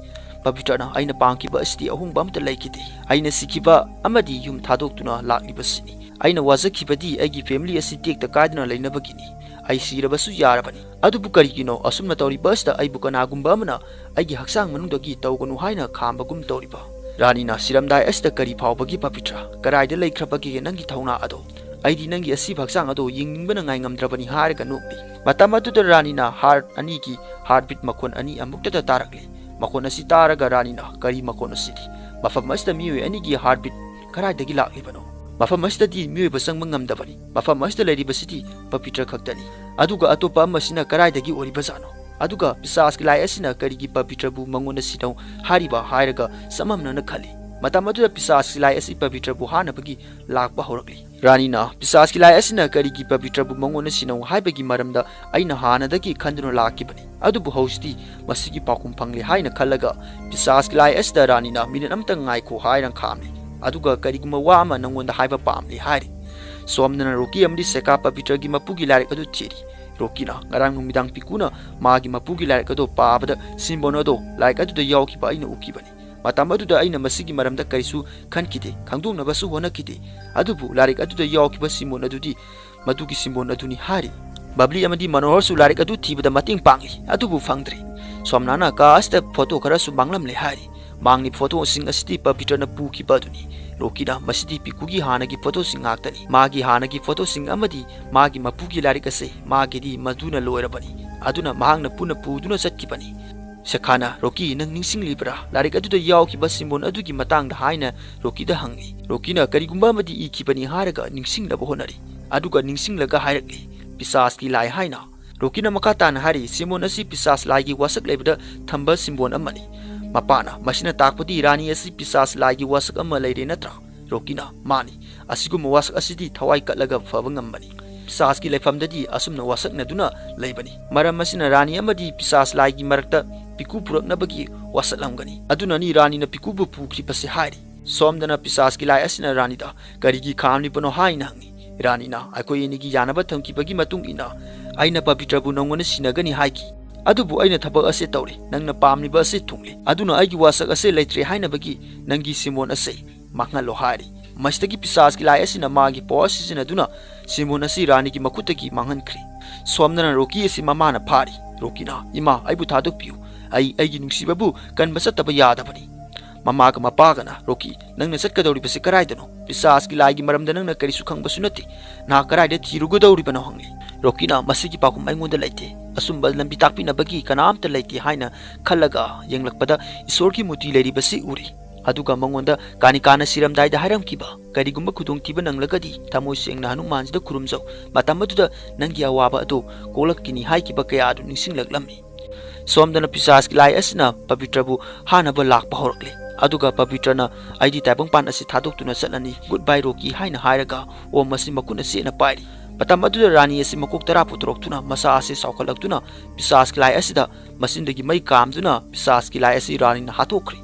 ꯄꯕꯤꯇ꯭ꯔꯅ "ꯑꯩꯅ ꯄꯥꯝꯈꯤꯕ ꯑꯁꯤꯗꯤ ꯑꯍꯣꯡꯕ ꯑꯃꯠꯇ ꯂꯩꯈꯤꯗꯦ꯫ ꯑꯩꯅ ꯁꯤꯈꯤꯕ ꯑꯃꯗꯤ ꯌꯨꯝ ꯊꯥꯗꯣꯛꯇꯨꯅ ꯂꯥꯛꯂꯤꯕꯁꯤꯅꯤ꯫ ꯑꯩꯅ ꯋꯥꯖꯈꯤꯕꯗꯤ ꯑꯩꯒꯤ ꯐꯦꯃꯤꯂꯤ ꯑꯁꯤ ꯇꯦꯛꯇ ꯀꯥꯏꯗꯅ ꯂꯩꯅꯕꯒꯤꯅꯤ꯫ ꯑꯩ ꯁꯤꯔꯕꯁꯨ ꯌꯥꯔꯕꯅꯤ꯫ ꯑꯗꯨꯕꯨ ꯀꯔꯤꯒꯤꯅꯣ ꯑꯁꯨꯝꯅ ꯇꯧꯔꯤꯕ ꯑꯁꯤꯗ ꯑꯩꯕꯨ ꯀꯅꯥꯒꯨꯝꯕ ꯑꯃꯅ ꯑꯩꯒꯤ ꯍꯛꯆꯥꯡ ꯃꯅꯨꯡꯗꯒꯤ ꯇꯧꯒꯅꯨ ꯍꯥꯏꯅ ꯈꯥꯝꯕꯒꯨꯝ ꯇꯧꯔꯤꯕ?" ꯔꯥꯅꯤꯅ "ꯁꯤꯔꯝꯗꯥꯏ ꯑꯁꯤꯗ ꯀꯔꯤ ꯐꯥꯎꯕꯒꯤ, ꯄꯕꯤꯇ꯭ꯔ? ꯀꯗꯥꯏꯗ ꯂꯩꯈ꯭ꯔꯕꯒꯦ ꯅꯪꯒꯤ ꯊꯧꯅꯥ ꯑꯗꯣ? ꯑꯩꯗꯤ ꯅꯪꯒꯤ ꯑꯁꯤꯕ ꯍꯛꯆꯥꯡ ꯑꯗꯣ ꯌꯦꯡꯅꯤꯡꯕꯅ ꯉꯥꯏ ꯉꯝꯗ꯭ꯔꯕꯅꯤ" ꯍꯥꯏꯔꯒ ꯅꯣꯛꯂꯤ꯫ ꯃꯇꯝ ꯑꯗꯨꯗ ꯔꯥꯅꯤꯅ ꯍꯥꯔꯠ ꯑꯅꯤꯒꯤ ꯍꯥꯔꯠꯕꯤꯠ ꯃꯈꯣꯟ ꯑꯅꯤ ꯑꯃꯨꯛꯇꯗ ꯇꯥꯔꯛꯂꯤ꯫ ꯃꯈꯣꯟ ꯑꯁꯤ ꯇꯥꯔꯒ ꯔꯥꯅꯤꯅ "ꯀꯔꯤ ꯃꯈꯣꯟ ꯑꯁꯤꯗꯤ? ꯃꯐꯝ ꯑꯁꯤꯗ ꯃꯤꯑꯣꯏ ꯑꯅꯤꯒꯤ ꯍꯥꯔꯠꯕꯤꯠ ꯀꯗꯥꯏꯗꯒꯤ ꯂꯥꯛꯂꯤꯕꯅꯣ?" ꯃꯐꯝ ꯑꯁꯤꯗꯗꯤ ꯃꯤꯑꯣꯏꯕ ꯆꯪꯕ ꯉꯝꯗꯕꯅꯤ꯫ ꯃꯐꯝ ꯑꯁꯤꯗ ꯂꯩꯔꯤꯕꯁꯤꯗꯤ ꯄꯕꯤꯇ꯭ꯔ ꯈꯛꯇꯅꯤ꯫ ꯑꯗꯨꯒ ꯑꯇꯣꯞꯄ ꯑꯃꯁꯤꯅ ꯀꯗꯥꯏꯗꯒꯤ ꯑꯣꯏꯔꯤꯕꯖꯥꯠꯅꯣ? ꯑꯗꯨꯒ ꯄꯤꯁꯥꯁꯀꯤ ꯂꯥꯏ ꯑꯁꯤꯅ ꯀꯔꯤꯒꯤ ꯄꯕꯤꯇ꯭ꯔꯕꯨ ꯃꯉꯣꯟꯗ ꯁꯤꯟꯅꯧ ꯍꯥꯏꯔꯤꯕ ꯍꯥꯏꯔꯒ ꯆꯃꯝꯅꯅ ꯈꯜꯂꯤ꯫ ꯃꯇꯝ ꯑꯗꯨꯗ ꯄꯤꯁꯥꯁꯀꯤ ꯂꯥꯏ ꯑꯁꯤ ꯄꯕꯤꯇ꯭ꯔꯕꯨ ꯍꯥꯠꯅꯕꯒꯤ ꯂꯥꯛꯄ ꯍꯧꯔꯛꯂꯤ꯫ ꯔꯥꯅꯤꯅ ꯄꯤꯁꯥꯁꯀꯤ ꯂꯥꯏ ꯑꯁꯤꯅ ꯀꯔꯤꯒꯤ ꯄꯕꯤꯇ꯭ꯔꯕꯨ ꯃꯉꯣꯟꯗ ꯁꯤꯟꯅꯧ ꯍꯥꯏꯕꯒꯤ ꯃꯔꯝꯗ ꯑꯩꯅ ꯍꯥꯟꯅꯗꯒꯤ ꯈꯟꯗꯨꯅ ꯂꯥꯛꯈꯤꯕꯅꯤ꯫ ꯑꯗꯨꯕꯨ ꯍꯧꯖꯤꯛꯇꯤ ꯃꯁꯤꯒꯤ ꯄꯥꯎꯈꯨꯝ ꯐꯪꯂꯦ ꯍꯥꯏꯅ ꯈꯜꯂꯒ ꯄꯤꯁꯥꯁꯀꯤ ꯂꯥꯏ ꯑꯁꯤꯗ ꯔꯥꯅꯤꯅ ꯃꯤꯅꯤꯠ ꯑꯃꯇꯪ ꯉꯥꯏꯈꯣ ꯍꯥꯏꯅ ꯈꯥꯝꯂꯤ꯫ ꯑꯗꯨꯒ ꯀꯔꯤꯒꯨꯝꯕ ꯋꯥ ꯑꯃ ꯅꯉꯣꯟꯗ ꯍꯥꯏꯕ ꯄꯥꯝꯂꯤ ꯍꯥꯏꯔꯤ꯫ ꯁꯣꯝꯗꯅ ꯔꯣꯀꯤ ꯑꯃꯗꯤ ꯁꯦꯀꯥ ꯄꯕꯤꯇ꯭ꯔꯒꯤ ꯃꯄꯨꯒꯤ ꯂꯥꯏꯔꯤꯛ ꯑꯗꯨ ꯊꯤꯔꯤ꯫ ꯔꯣꯀꯤꯅ ꯉꯔꯥꯡ ꯅꯨꯃꯤꯗꯥꯡ ꯄꯤꯀꯨꯅ ꯃꯥꯒꯤ ꯃꯄꯨꯒꯤ ꯂꯥꯏꯔꯤꯛ ꯑꯗꯨ ꯄꯥꯕꯗ ꯁꯤꯝꯕꯣꯟ ꯑꯗꯣ ꯂꯥꯏꯔꯤꯛ ꯑꯗꯨꯗ ꯌꯥꯎꯈꯤꯕ ꯑꯩꯅ ꯎꯈꯤꯕꯅꯤ꯫ ꯃꯇꯝ ꯑꯗꯨꯗ ꯑꯩꯅ ꯃꯁꯤꯒꯤ ꯃꯔꯝꯗ ꯀꯔꯤꯁꯨ ꯈꯟꯈꯤꯗꯦ, ꯈꯪꯗꯣꯛꯅꯕꯁꯨ ꯍꯣꯠꯅꯈꯤꯗꯦ꯫ ꯑꯗꯨꯕꯨ ꯂꯥꯏꯔꯤꯛ ꯑꯗꯨꯗ ꯌꯥꯎꯈꯤꯕ ꯁꯤꯝꯕꯣꯟ ꯑꯗꯨꯗꯤ ꯃꯗꯨꯒꯤ ꯁꯤꯝꯕꯣꯟ ꯑꯗꯨꯅꯤ ꯍꯥꯏꯔꯤ꯫ ꯕꯕ꯭ꯂꯤ ꯑꯃꯗꯤ ꯃꯅꯣꯍꯔꯁꯨ ꯂꯥꯏꯔꯤꯛ ꯑꯗꯨ ꯊꯤꯕꯗ ꯃꯇꯦꯡ ꯄꯥꯡꯂꯤ, ꯑꯗꯨꯕꯨ ꯐꯪꯗ꯭ꯔꯦ꯫ ꯁꯣꯝꯅꯥꯅ ꯀꯥ ꯑꯁꯤꯗ ꯐꯣꯇꯣ ꯈꯔꯁꯨ ꯃꯥꯡꯂꯝꯂꯦ ꯍꯥꯏꯔꯤ꯫ ꯃꯥꯡꯂꯤ ꯐꯣꯇꯣꯁꯤꯡ ꯑꯁꯤꯗꯤ ꯄꯕꯤꯇ꯭ꯔꯅ ꯄꯨꯈꯤꯕ ꯑꯗꯨꯅꯤ꯫ ꯔꯣꯀꯤꯅ ꯃꯁꯤꯗꯤ ꯄꯤꯀꯨꯒꯤ ꯍꯥꯟꯅꯒꯤ ꯐꯣꯇꯣꯁꯤꯡ ꯉꯥꯛꯇꯅꯤ꯫ ꯃꯥꯒꯤ ꯍꯥꯟꯅꯒꯤ ꯐꯣꯇꯣꯁꯤꯡ ꯑꯃꯗꯤ ꯃꯥꯒꯤ ꯃꯄꯨꯒꯤ ꯂꯥꯏꯔꯤꯛ ꯑꯁꯦ ꯃꯥꯒꯤꯗꯤ ꯃꯗꯨꯅ ꯂꯣꯏꯔꯕꯅꯤ꯫ ꯑꯗꯨꯅ ꯃꯍꯥꯛꯅ ꯄꯨꯟꯅ ꯄꯨꯗꯨꯅ ꯆꯠꯈꯤꯕꯅꯤ꯫ ꯁꯦꯈꯥꯅ, "ꯔꯣꯀꯤ, ꯅꯪ ꯅꯤꯡꯁꯤꯡꯂꯤꯕ꯭ꯔꯥ? ꯂꯥꯏꯔꯤꯛ ꯑꯗꯨꯗ ꯌꯥꯎꯈꯤꯕ ꯁꯤꯝꯕꯣꯟ ꯑꯗꯨꯒꯤ ꯃꯇꯥꯡꯗ?" ꯍꯥꯏꯅ ꯔꯣꯀꯤꯗ ꯍꯪꯂꯤ꯫ ꯔꯣꯀꯤꯅ ꯀꯔꯤꯒꯨꯝꯕ ꯑꯃꯗꯤ ꯏꯈꯤꯕꯅꯤ ꯍꯥꯏꯔꯒ ꯅꯤꯡꯁꯤꯡꯅꯕ ꯍꯣꯠꯅꯔꯤ꯫ ꯑꯗꯨꯒ ꯅꯤꯡꯁꯤꯡꯂꯒ ꯍꯥꯏꯔꯛꯂꯤ, "ꯄꯤꯁꯥꯁꯀꯤ ꯂꯥꯏ" ꯍꯥꯏꯅ꯫ ꯔꯣꯀꯤꯅ ꯃꯈꯥ ꯇꯥꯅ ꯍꯥꯏꯔꯤ, "ꯁꯤꯝꯕꯣꯟ ꯑꯁꯤ ꯄꯤꯁꯥꯁ ꯂꯥꯏꯒꯤ ꯋꯥꯁꯛ ꯂꯩꯕꯗ ꯊꯝꯕ ꯁꯤꯝꯕꯣꯟ ꯑꯃꯅꯤ꯫ ꯃꯄꯥꯅ ꯃꯁꯤꯅ ꯇꯥꯛꯄꯗꯤ ꯔꯥꯅꯤ ꯑꯁꯤ ꯄꯤꯁꯥꯁ ꯂꯥꯏꯒꯤ ꯋꯥꯁꯛ ꯑꯃ ꯂꯩꯔꯦ ꯅꯠꯇ꯭ꯔꯥ?" ꯔꯣꯀꯤꯅ, "ꯃꯥꯅꯤ꯫ ꯑꯁꯤꯒꯨꯝꯕ ꯋꯥꯁꯛ ꯑꯁꯤꯗꯤ ꯊꯋꯥꯏ ꯀꯠꯂꯒ ꯐꯕ ꯉꯝꯕꯅꯤ꯫ ꯄꯤꯁꯥꯁꯀꯤ ꯂꯩꯐꯝꯗꯗꯤ ꯑꯁꯨꯝꯅ ꯋꯥꯁꯛꯅꯗꯨꯅ ꯂꯩꯕꯅꯤ꯫ ꯃꯔꯝ ꯑꯁꯤꯅ ꯔꯥꯅꯤ ꯑꯃꯗꯤ ꯄꯤꯁꯥꯁ ꯂꯥꯏꯒꯤ ꯃꯔꯛꯇ ꯄꯤꯀꯨ ꯄꯨꯔꯛꯅꯕꯒꯤ ꯋꯥꯁꯛꯂꯝꯒꯅꯤ꯫ ꯑꯗꯨꯅꯅꯤ ꯔꯥꯅꯤꯅ ꯄꯤꯀꯨꯕꯨ ꯄꯨꯈ꯭ꯔꯤꯕꯁꯦ" ꯍꯥꯏꯔꯤ꯫ ꯁꯣꯝꯗꯅ ꯄꯤꯁꯥꯁꯀꯤ ꯂꯥꯏ ꯑꯁꯤꯅ ꯔꯥꯅꯤꯗ, "ꯀꯔꯤꯒꯤ ꯈꯥꯝꯂꯤꯕꯅꯣ?" ꯍꯥꯏꯅ ꯍꯪꯉꯤ꯫ ꯔꯥꯅꯤꯅ, "ꯑꯩꯈꯣꯏ ꯑꯅꯤꯒꯤ ꯌꯥꯅꯕ ꯊꯝꯈꯤꯕꯒꯤ ꯃꯇꯨꯡ ꯏꯟꯅ ꯑꯩꯅ ꯄꯕꯤꯇ꯭ꯔꯕꯨ ꯅꯪꯉꯣꯟꯗ ꯁꯤꯟꯅꯒꯅꯤ ꯍꯥꯏꯈꯤ꯫ ꯑꯗꯨꯕꯨ ꯑꯩꯅ ꯊꯕꯛ ꯑꯁꯦ ꯇꯧꯔꯦ, ꯅꯪꯅ ꯄꯥꯝꯂꯤꯕ ꯑꯁꯦ ꯊꯨꯡꯂꯦ꯫ ꯑꯗꯨꯅ ꯑꯩꯒꯤ ꯋꯥꯁꯛ ꯑꯁꯦ ꯂꯩꯇ꯭ꯔꯦ ꯍꯥꯏꯅꯕꯒꯤ ꯅꯪꯒꯤ ꯁꯤꯝꯕꯣꯟ ꯑꯁꯦ ꯃꯥꯡꯍꯜꯂꯣ" ꯍꯥꯏꯔꯤ꯫ ꯃꯁꯤꯗꯒꯤ ꯄꯤꯁꯥꯁꯀꯤ ꯂꯥꯏ ꯑꯁꯤꯅ ꯃꯥꯒꯤ ꯄꯋꯥꯔ ꯁꯤꯖꯤꯟꯅꯗꯨꯅ ꯁꯤꯝꯕꯣꯟ ꯑꯁꯤ ꯔꯥꯅꯤꯒꯤ ꯃꯈꯨꯠꯇꯒꯤ ꯃꯥꯡꯍꯟꯈ꯭ꯔꯦ꯫ ꯁꯣꯝꯗꯅ ꯔꯣꯀꯤ ꯑꯁꯤ ꯃꯃꯥꯅ ꯐꯥꯔꯤ꯫ ꯔꯣꯀꯤꯅ, "ꯏꯃꯥ, ꯑꯩꯕꯨ ꯊꯥꯗꯣꯛꯄꯤꯌꯨ꯫ ꯑꯩ ꯑꯩꯒꯤ ꯅꯨꯡꯁꯤꯕꯕꯨ ꯀꯟꯕ ꯆꯠꯇꯕ ꯌꯥꯗꯕꯅꯤ"꯫ ꯃꯃꯥꯒ ꯃꯄꯥꯒꯅ, "ꯔꯣꯀꯤ, ꯅꯪꯅ ꯆꯠꯀꯗꯧꯔꯤꯕꯁꯤ ꯀꯗꯥꯏꯗꯅꯣ? ꯄꯤꯁꯥꯁꯀꯤ ꯂꯥꯏꯒꯤ ꯃꯔꯝꯗ ꯅꯪꯅ ꯀꯔꯤꯁꯨ ꯈꯪꯕꯁꯨ ꯅꯠꯇꯦ꯫ ꯅꯍꯥꯛ ꯀꯗꯥꯏꯗ ꯊꯤꯔꯨꯒꯗꯧꯔꯤꯕꯅꯣ?" ꯍꯪꯂꯤ꯫ ꯔꯣꯀꯤꯅ, "ꯃꯁꯤꯒꯤ ꯄꯥꯎꯈꯨꯝ ꯑꯩꯉꯣꯟꯗ ꯂꯩꯇꯦ꯫ ꯑꯆꯨꯝꯕ ꯂꯝꯕꯤ ꯇꯥꯛꯄꯤꯅꯕꯒꯤ ꯀꯅꯥꯝꯇ ꯂꯩꯇꯦ" ꯍꯥꯏꯅ ꯈꯜꯂꯒ ꯌꯦꯡꯂꯛꯄꯗ ꯏꯁꯣꯔꯒꯤ ꯃꯨꯔꯇꯤ ꯂꯩꯔꯤꯕꯁꯤ ꯎꯔꯤ꯫ ꯑꯗꯨꯒ ꯃꯉꯣꯟꯗ ꯀꯥꯅꯤꯀꯥꯅ ꯁꯤꯔꯝꯗꯥꯏꯗ ꯍꯥꯏꯔꯝꯈꯤꯕ, "ꯀꯔꯤꯒꯨꯝꯕ ꯈꯨꯗꯣꯡꯊꯤꯕ ꯅꯪꯂꯒꯗꯤ ꯊꯃꯣꯏ ꯁꯦꯡꯅ ꯍꯅꯨꯃꯥꯟꯁꯤꯗ ꯈꯨꯔꯨꯝꯖꯧ, ꯃꯇꯝ ꯑꯗꯨꯗ ꯅꯪꯒꯤ ꯑꯋꯥꯕ ꯑꯗꯨ ꯀꯣꯛꯂꯛꯈꯤꯅꯤ" ꯍꯥꯏꯈꯤꯕ ꯀꯌꯥ ꯑꯗꯨ ꯅꯤꯡꯁꯤꯡꯂꯛꯂꯝꯃꯤ꯫ ꯁꯣꯝꯗꯅ ꯄꯤꯁꯥꯁꯀꯤ ꯂꯥꯏ ꯑꯁꯤꯅ ꯄꯕꯤꯇ꯭ꯔꯕꯨ ꯍꯥꯠꯅꯕ ꯂꯥꯛꯄ ꯍꯧꯔꯛꯂꯦ꯫ ꯑꯗꯨꯒ ꯄꯕꯤꯇ꯭ꯔꯅ "ꯑꯩꯗꯤ ꯇꯥꯏꯕꯪꯄꯥꯟ ꯑꯁꯤ ꯊꯥꯗꯣꯛꯇꯨꯅ ꯆꯠꯂꯅꯤ, good bye ꯔꯣꯀꯤ" ꯍꯥꯏꯅ ꯍꯥꯏꯔꯒ ꯑꯣꯝ ꯑꯁꯤ ꯃꯈꯨꯠꯅ ꯆꯦꯠꯅ ꯄꯥꯏꯔꯤ꯫ ꯃꯇꯝ ꯑꯗꯨꯗ ꯔꯥꯅꯤ ꯑꯁꯤ ꯃꯀꯣꯛ ꯇꯔꯥ ꯄꯨꯊꯣꯔꯛꯇꯨꯅ ꯃꯁꯥ ꯑꯁꯤ ꯆꯥꯎꯈꯠꯂꯛꯇꯨꯅ ꯄꯤꯁꯥꯁꯀꯤ ꯂꯥꯏ ꯑꯁꯤꯗ ꯃꯆꯤꯟꯗꯒꯤ ꯃꯩ ꯀꯥꯝꯗꯨꯅ ꯄꯤꯁꯥꯁꯀꯤ ꯂꯥꯏ ꯑꯁꯤ ꯔꯥꯅꯤꯅ ꯍꯥꯠꯇꯣꯛꯈ꯭ꯔꯦ꯫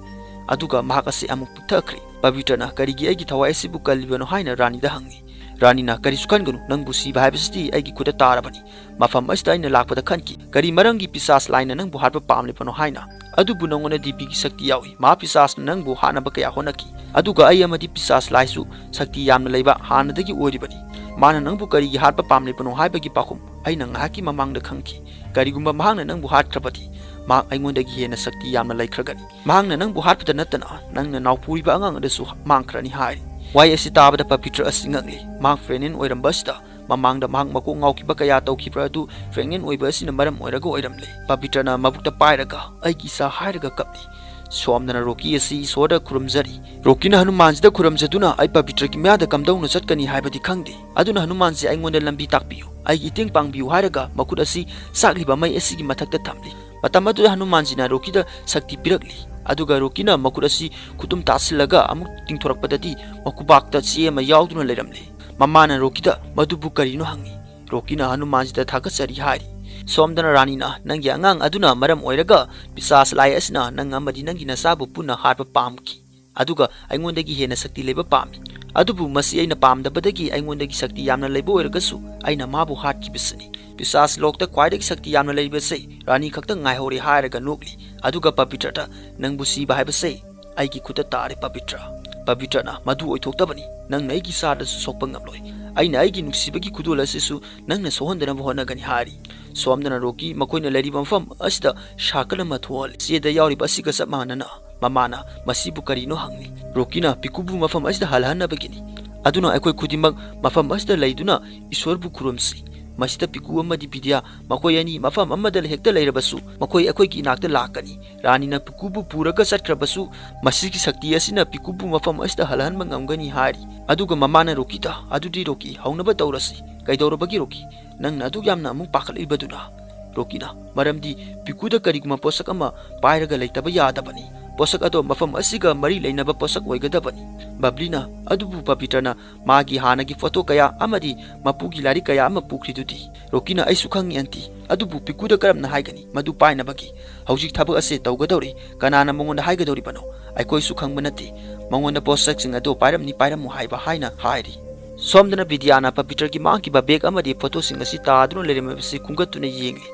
ꯑꯗꯨꯒ ꯃꯍꯥꯛ ꯑꯁꯤ ꯑꯃꯨꯛ ꯄꯤꯛꯊꯈ꯭ꯔꯦ꯫ ꯄꯕꯤꯇ꯭ꯔꯅ "ꯀꯔꯤꯒꯤ ꯑꯩꯒꯤ ꯊꯋꯥꯏ ꯑꯁꯤꯕꯨ ꯀꯜꯂꯤꯕꯅꯣ?" ꯍꯥꯏꯅ ꯔꯥꯅꯤꯗ ꯍꯪꯉꯤ꯫ ꯔꯥꯅꯤꯅ "ꯀꯔꯤꯁꯨ ꯈꯟꯒꯅꯨ, ꯅꯪꯕꯨ ꯁꯤꯕ ꯍꯥꯏꯕꯁꯤꯗꯤ ꯑꯩꯒꯤ ꯈꯨꯠꯇ ꯇꯥꯔꯕꯅꯤ꯫ ꯃꯐꯝ ꯑꯁꯤꯗ ꯑꯩꯅ ꯂꯥꯛꯄꯗ ꯈꯟꯈꯤ꯫ ꯀꯔꯤ ꯃꯔꯝꯒꯤ ꯄꯤꯁꯥꯁ ꯂꯥꯏꯅ ꯅꯪꯕꯨ ꯍꯥꯠꯄ ꯄꯥꯝꯂꯤꯕꯅꯣ?" ꯍꯥꯏꯅ꯫ "ꯑꯗꯨꯕꯨ ꯅꯉꯣꯟꯗ ꯗꯤꯕꯤꯒꯤ ꯁꯛꯇꯤ ꯌꯥꯎꯏ꯫ ꯃꯍꯥꯛ ꯄꯤꯁꯥꯁꯅ ꯅꯪꯕꯨ ꯍꯥꯠꯅꯕ ꯀꯌꯥ ꯍꯣꯠꯅꯈꯤ꯫ ꯑꯗꯨꯒ ꯑꯩ ꯑꯃꯗꯤ ꯄꯤꯁꯥꯁ ꯂꯥꯏꯁꯨ ꯁꯛꯇꯤ ꯌꯥꯝꯅ ꯂꯩꯕ ꯍꯥꯟꯅꯗꯒꯤ ꯑꯣꯏꯔꯤꯕꯅꯤ꯫ ꯃꯥꯅ ꯅꯪꯕꯨ ꯀꯔꯤꯒꯤ ꯍꯥꯠꯄ ꯄꯥꯝꯂꯤꯕꯅꯣ ꯍꯥꯏꯕꯒꯤ ꯄꯥꯎꯈꯨꯝ ꯑꯩꯅ ꯉꯥꯏꯍꯥꯛꯀꯤ ꯃꯃꯥꯡꯗ ꯈꯪꯈꯤ꯫ ꯀꯔꯤꯒꯨꯝꯕ ꯃꯍꯥꯛꯅ ꯅꯪꯕꯨ ꯍꯥꯠꯈ꯭ꯔꯕꯗꯤ, ꯃꯍꯥꯛ ꯑꯩꯉꯣꯟꯗꯒꯤ ꯍꯦꯟꯅ ꯁꯛꯇꯤ ꯌꯥꯝꯅ ꯂꯩꯈ꯭ꯔꯒꯅꯤ꯫ ꯃꯍꯥꯛꯅ ꯅꯪꯕꯨ ꯍꯥꯠꯄꯗ ꯅꯠꯇꯅ ꯅꯪꯅ ꯅꯥꯎꯄꯨꯔꯤꯕ ꯑꯉꯥꯡ ꯑꯗꯨꯁꯨ ꯃꯥꯡꯈ꯭ꯔꯅꯤ" ꯍꯥꯏꯔꯤ꯫ ꯋꯥꯍꯩ ꯑꯁꯤ ꯇꯥꯕꯗ ꯄꯕꯤꯇ꯭ꯔ ꯑꯁꯤ ꯉꯛꯂꯤ꯫ ꯃꯍꯥꯛ pregnant ꯑꯣꯏꯔꯝꯕ ꯑꯁꯤꯗ ꯃꯃꯥꯡꯗ ꯃꯍꯥꯛ ꯃꯀꯣꯛ ꯉꯥꯎꯈꯤꯕ ꯀꯌꯥ ꯇꯧꯈꯤꯕ꯭ꯔꯥ ꯑꯗꯨ pregnant ꯑꯣꯏꯕ ꯑꯁꯤꯅ ꯃꯔꯝ ꯑꯣꯏꯔꯒ ꯑꯣꯏꯔꯝꯂꯦ꯫ ꯄꯕꯤꯇ꯭ꯔꯅ ꯃꯕꯨꯛꯇ ꯄꯥꯏꯔꯒ "ꯑꯩꯒꯤ ꯏꯆꯥ" ꯍꯥꯏꯔꯒ ꯀꯞꯂꯤ꯫ ꯁꯣꯝꯗꯅ ꯔꯣꯀꯤ ꯑꯁꯤ ꯏꯁꯣꯔꯗ ꯈꯨꯔꯨꯝꯖꯔꯤ꯫ ꯔꯣꯀꯤꯅ ꯍꯅꯨꯃꯥꯟꯁꯤꯗ ꯈꯨꯔꯨꯝꯖꯗꯨꯅ "ꯑꯩ ꯄꯕꯤꯇ꯭ꯔꯒꯤ ꯃꯌꯥꯗ ꯀꯝꯗꯧꯅ ꯆꯠꯀꯅꯤ ꯍꯥꯏꯕꯗꯤ ꯈꯪꯗꯦ꯫ ꯑꯗꯨꯅ ꯍꯅꯨꯃꯥꯟꯁꯤ ꯑꯩꯉꯣꯟꯗ ꯂꯝꯕꯤ ꯇꯥꯛꯄꯤꯌꯨ, ꯑꯩꯒꯤ ꯏꯇꯦꯡ ꯄꯥꯡꯕꯤꯌꯨ" ꯍꯥꯏꯔꯒ ꯃꯈꯨꯠ ꯑꯁꯤ ꯆꯥꯛꯂꯤꯕ ꯃꯩ ꯑꯁꯤꯒꯤ ꯃꯊꯛꯇ ꯊꯝꯂꯤ꯫ ꯃꯇꯝ ꯑꯗꯨꯗ ꯍꯅꯨꯃꯥꯟꯖꯤꯅ ꯔꯣꯀꯤꯗ ꯁꯛꯇꯤ ꯄꯤꯔꯛꯂꯤ꯫ ꯑꯗꯨꯒ ꯔꯣꯀꯤꯅ ꯃꯈꯨꯠ ꯑꯁꯤ ꯈꯨꯇꯨꯝ ꯇꯥꯁꯤꯜꯂꯒ ꯑꯃꯨꯛ ꯇꯤꯡꯊꯣꯔꯛꯄꯗꯗꯤ ꯃꯈꯨꯕꯥꯛꯇ ꯆꯦ ꯑꯃ ꯌꯥꯎꯗꯨꯅ ꯂꯩꯔꯝꯂꯦ꯫ ꯃꯃꯥꯅ ꯔꯣꯀꯤꯗ "ꯃꯗꯨꯕꯨ ꯀꯔꯤꯅꯣ?" ꯍꯪꯉꯤ꯫ ꯔꯣꯀꯤꯅ ꯍꯅꯨꯃꯥꯟꯖꯤꯗ ꯊꯥꯒꯠꯆꯔꯤ ꯍꯥꯏꯔꯤ꯫ ꯁꯣꯝꯗꯅ ꯔꯥꯅꯤꯅ "ꯅꯪꯒꯤ ꯑꯉꯥꯡ ꯑꯗꯨꯅ ꯃꯔꯝ ꯑꯣꯏꯔꯒ ꯄꯤꯁꯥꯁ ꯂꯥꯏ ꯑꯁꯤꯅ ꯅꯪ ꯑꯃꯗꯤ ꯅꯪꯒꯤ ꯅꯆꯥꯕꯨ ꯄꯨꯟꯅ ꯍꯥꯠꯄ ꯄꯥꯝꯈꯤ꯫ ꯑꯗꯨꯒ ꯑꯩꯉꯣꯟꯗꯒꯤ ꯍꯦꯟꯅ ꯁꯛꯇꯤ ꯂꯩꯕ ꯄꯥꯝꯃꯤ꯫ ꯑꯗꯨꯕꯨ ꯃꯁꯤ ꯑꯩꯅ ꯄꯥꯝꯗꯕꯗꯒꯤ ꯑꯩꯉꯣꯟꯗꯒꯤ ꯁꯛꯇꯤ ꯌꯥꯝꯅ ꯂꯩꯕ ꯑꯣꯏꯔꯒꯁꯨ ꯑꯩꯅ ꯃꯥꯕꯨ ꯍꯥꯠꯈꯤꯕꯁꯤꯅꯤ꯫ ꯄꯤꯁꯥꯁ ꯂꯣꯛꯇ ꯈ꯭ꯋꯥꯏꯗꯒꯤ ꯁꯛꯇꯤ ꯌꯥꯝꯅ ꯂꯩꯕꯁꯦ ꯔꯥꯅꯤ ꯈꯛꯇ ꯉꯥꯏꯍꯧꯔꯦ" ꯍꯥꯏꯔꯒ ꯅꯣꯛꯂꯤ꯫ ꯑꯗꯨꯒ ꯄꯕꯤꯇ꯭ꯔꯗ "ꯅꯪꯕꯨ ꯁꯤꯕ ꯍꯥꯏꯕꯁꯦ ꯑꯩꯒꯤ ꯈꯨꯠꯇ ꯇꯥꯔꯦ ꯄꯕꯤꯇ꯭ꯔ꯫ ꯄꯕꯤꯇ꯭ꯔꯅ "ꯃꯗꯨ ꯑꯣꯏꯊꯣꯛꯇꯕꯅꯤ꯫ ꯅꯪꯅ ꯑꯩꯒꯤ ꯏꯆꯥꯗꯁꯨ ꯁꯣꯛꯄ ꯉꯝꯂꯣꯏ꯫ ꯑꯩꯅ ꯑꯩꯒꯤ ꯅꯨꯡꯁꯤꯕꯒꯤ ꯈꯨꯗꯣꯜ ꯑꯁꯤꯁꯨ ꯅꯪꯅ ꯁꯣꯛꯍꯟꯗꯅꯕ ꯍꯣꯠꯅꯒꯅꯤ" ꯍꯥꯏꯔꯤ꯫ ꯁꯣꯝꯗꯅ ꯔꯣꯀꯤ ꯃꯈꯣꯏꯅ ꯂꯩꯔꯤꯕ ꯃꯐꯝ ꯑꯁꯤꯗ circle ꯑꯃ ꯊꯣꯛꯍꯜꯂꯤ꯫ ꯆꯦꯗ ꯌꯥꯎꯔꯤꯕ ꯑꯁꯤꯒ ꯆꯞ ꯃꯥꯟꯅꯅ ꯃꯃꯥꯅ "ꯃꯁꯤꯕꯨ ꯀꯔꯤꯅꯣ?" ꯍꯪꯂꯤ꯫ ꯔꯣꯀꯤꯅ "ꯄꯤꯀꯨꯕꯨ ꯃꯐꯝ ꯑꯁꯤꯗ ꯍꯜꯍꯟꯅꯕꯒꯤꯅꯤ꯫ ꯑꯗꯨꯅ ꯑꯩꯈꯣꯏ ꯈꯨꯗꯤꯡꯃꯛ ꯃꯐꯝ ꯑꯁꯤꯗ ꯂꯩꯗꯨꯅ ꯏꯁꯣꯔꯕꯨ ꯈꯨꯔꯨꯝꯁꯤ꯫ ꯃꯁꯤꯗ ꯄꯤꯀꯨ ꯑꯃꯗꯤ ꯕꯤꯗ꯭ꯌꯥ ꯃꯈꯣꯏ ꯑꯅꯤ ꯃꯐꯝ ꯑꯃꯗ ꯍꯦꯛꯇ ꯂꯩꯔꯕꯁꯨ ꯃꯈꯣꯏ ꯑꯩꯈꯣꯏꯒꯤ ꯏꯅꯥꯛꯇ ꯂꯥꯛꯀꯅꯤ꯫ ꯔꯥꯅꯤꯅ ꯄꯤꯀꯨꯕꯨ ꯄꯨꯔꯒ ꯆꯠꯈ꯭ꯔꯕꯁꯨ ꯃꯁꯤꯒꯤ ꯁꯛꯇꯤ ꯑꯁꯤꯅ ꯄꯤꯀꯨꯕꯨ ꯃꯐꯝ ꯑꯁꯤꯗ ꯍꯜꯍꯟꯕ ꯉꯝꯒꯅꯤ ꯍꯥꯏꯔꯤ꯫ ꯑꯗꯨꯒ ꯃꯃꯥꯅ ꯔꯣꯀꯤꯗ, "ꯑꯗꯨꯗꯤ ꯔꯣꯀꯤ, ꯍꯧꯅꯕ ꯇꯧꯔꯁꯤ꯫ ꯀꯩꯗꯧꯔꯕꯒꯦ ꯔꯣꯀꯤ? ꯅꯪꯅ ꯑꯗꯨꯛ ꯌꯥꯝꯅ ꯑꯃꯨꯛ ꯄꯥꯈꯠꯂꯤꯕꯗꯨꯅ?" ꯔꯣꯀꯤꯅ, "ꯃꯔꯝꯗꯤ ꯄꯤꯀꯨꯗ ꯀꯔꯤꯒꯨꯝꯕ ꯄꯣꯠꯁꯛ ꯑꯃ ꯄꯥꯏꯔꯒ ꯂꯩꯇꯕ ꯌꯥꯗꯕꯅꯤ꯫ ꯄꯣꯠꯁꯛ ꯑꯗꯣ ꯃꯐꯝ ꯑꯁꯤꯒ ꯃꯔꯤ ꯂꯩꯅꯕ ꯄꯣꯠꯁꯛ ꯑꯣꯏꯒꯗꯕꯅꯤ꯫" ꯕꯕ꯭ꯂꯤꯅ, "ꯑꯗꯨꯕꯨ ꯄꯕꯤꯇ꯭ꯔꯅ ꯃꯥꯒꯤ ꯍꯥꯟꯅꯒꯤ ꯐꯣꯇꯣ ꯀꯌꯥ ꯑꯃꯗꯤ ꯃꯄꯨꯒꯤ ꯂꯥꯏꯔꯤꯛ ꯀꯌꯥ ꯑꯃ ꯄꯨꯈ꯭ꯔꯤꯗꯨꯗꯤ?" ꯔꯣꯀꯤꯅ, "ꯑꯩꯁꯨ ꯈꯪꯉꯤ ꯑꯟꯇꯤ, ꯑꯗꯨꯕꯨ ꯄꯤꯀꯨꯗ ꯀꯔꯝꯅ ꯍꯥꯏꯒꯅꯤ ꯃꯗꯨ ꯄꯥꯏꯅꯕꯒꯤ? ꯍꯧꯖꯤꯛ ꯊꯕꯛ ꯑꯁꯦ ꯇꯧꯒꯗꯧꯔꯤ, ꯀꯅꯥꯅ ꯃꯉꯣꯟꯗ ꯍꯥꯏꯒꯗꯧꯔꯤꯕꯅꯣ? ꯑꯩꯈꯣꯏꯁꯨ ꯈꯪꯕ ꯅꯠꯇꯦ꯫ ꯃꯉꯣꯟꯗ ꯄꯣꯠꯁꯛꯁꯤꯡ ꯑꯗꯨ ꯄꯥꯏꯔꯝꯅꯤ, ꯄꯥꯏꯔꯝꯃꯨ ꯍꯥꯏꯕ ꯍꯥꯏꯅ ꯍꯥꯏꯔꯤ꯫" ꯁꯣꯝꯗꯅ ꯕꯤꯗ꯭ꯌꯥꯅ ꯄꯕꯤꯇ꯭ꯔꯒꯤ ꯃꯥꯡꯈꯤꯕ ꯕꯦꯒ ꯑꯃꯗꯤ ꯐꯣꯇꯣꯁꯤꯡ ꯑꯁꯤ ꯇꯥꯗꯨꯅ ꯂꯩꯔꯝꯃꯤꯕꯁꯤ ꯈꯨꯝꯒꯠꯇꯨꯅ ꯌꯦꯡꯂꯤ꯫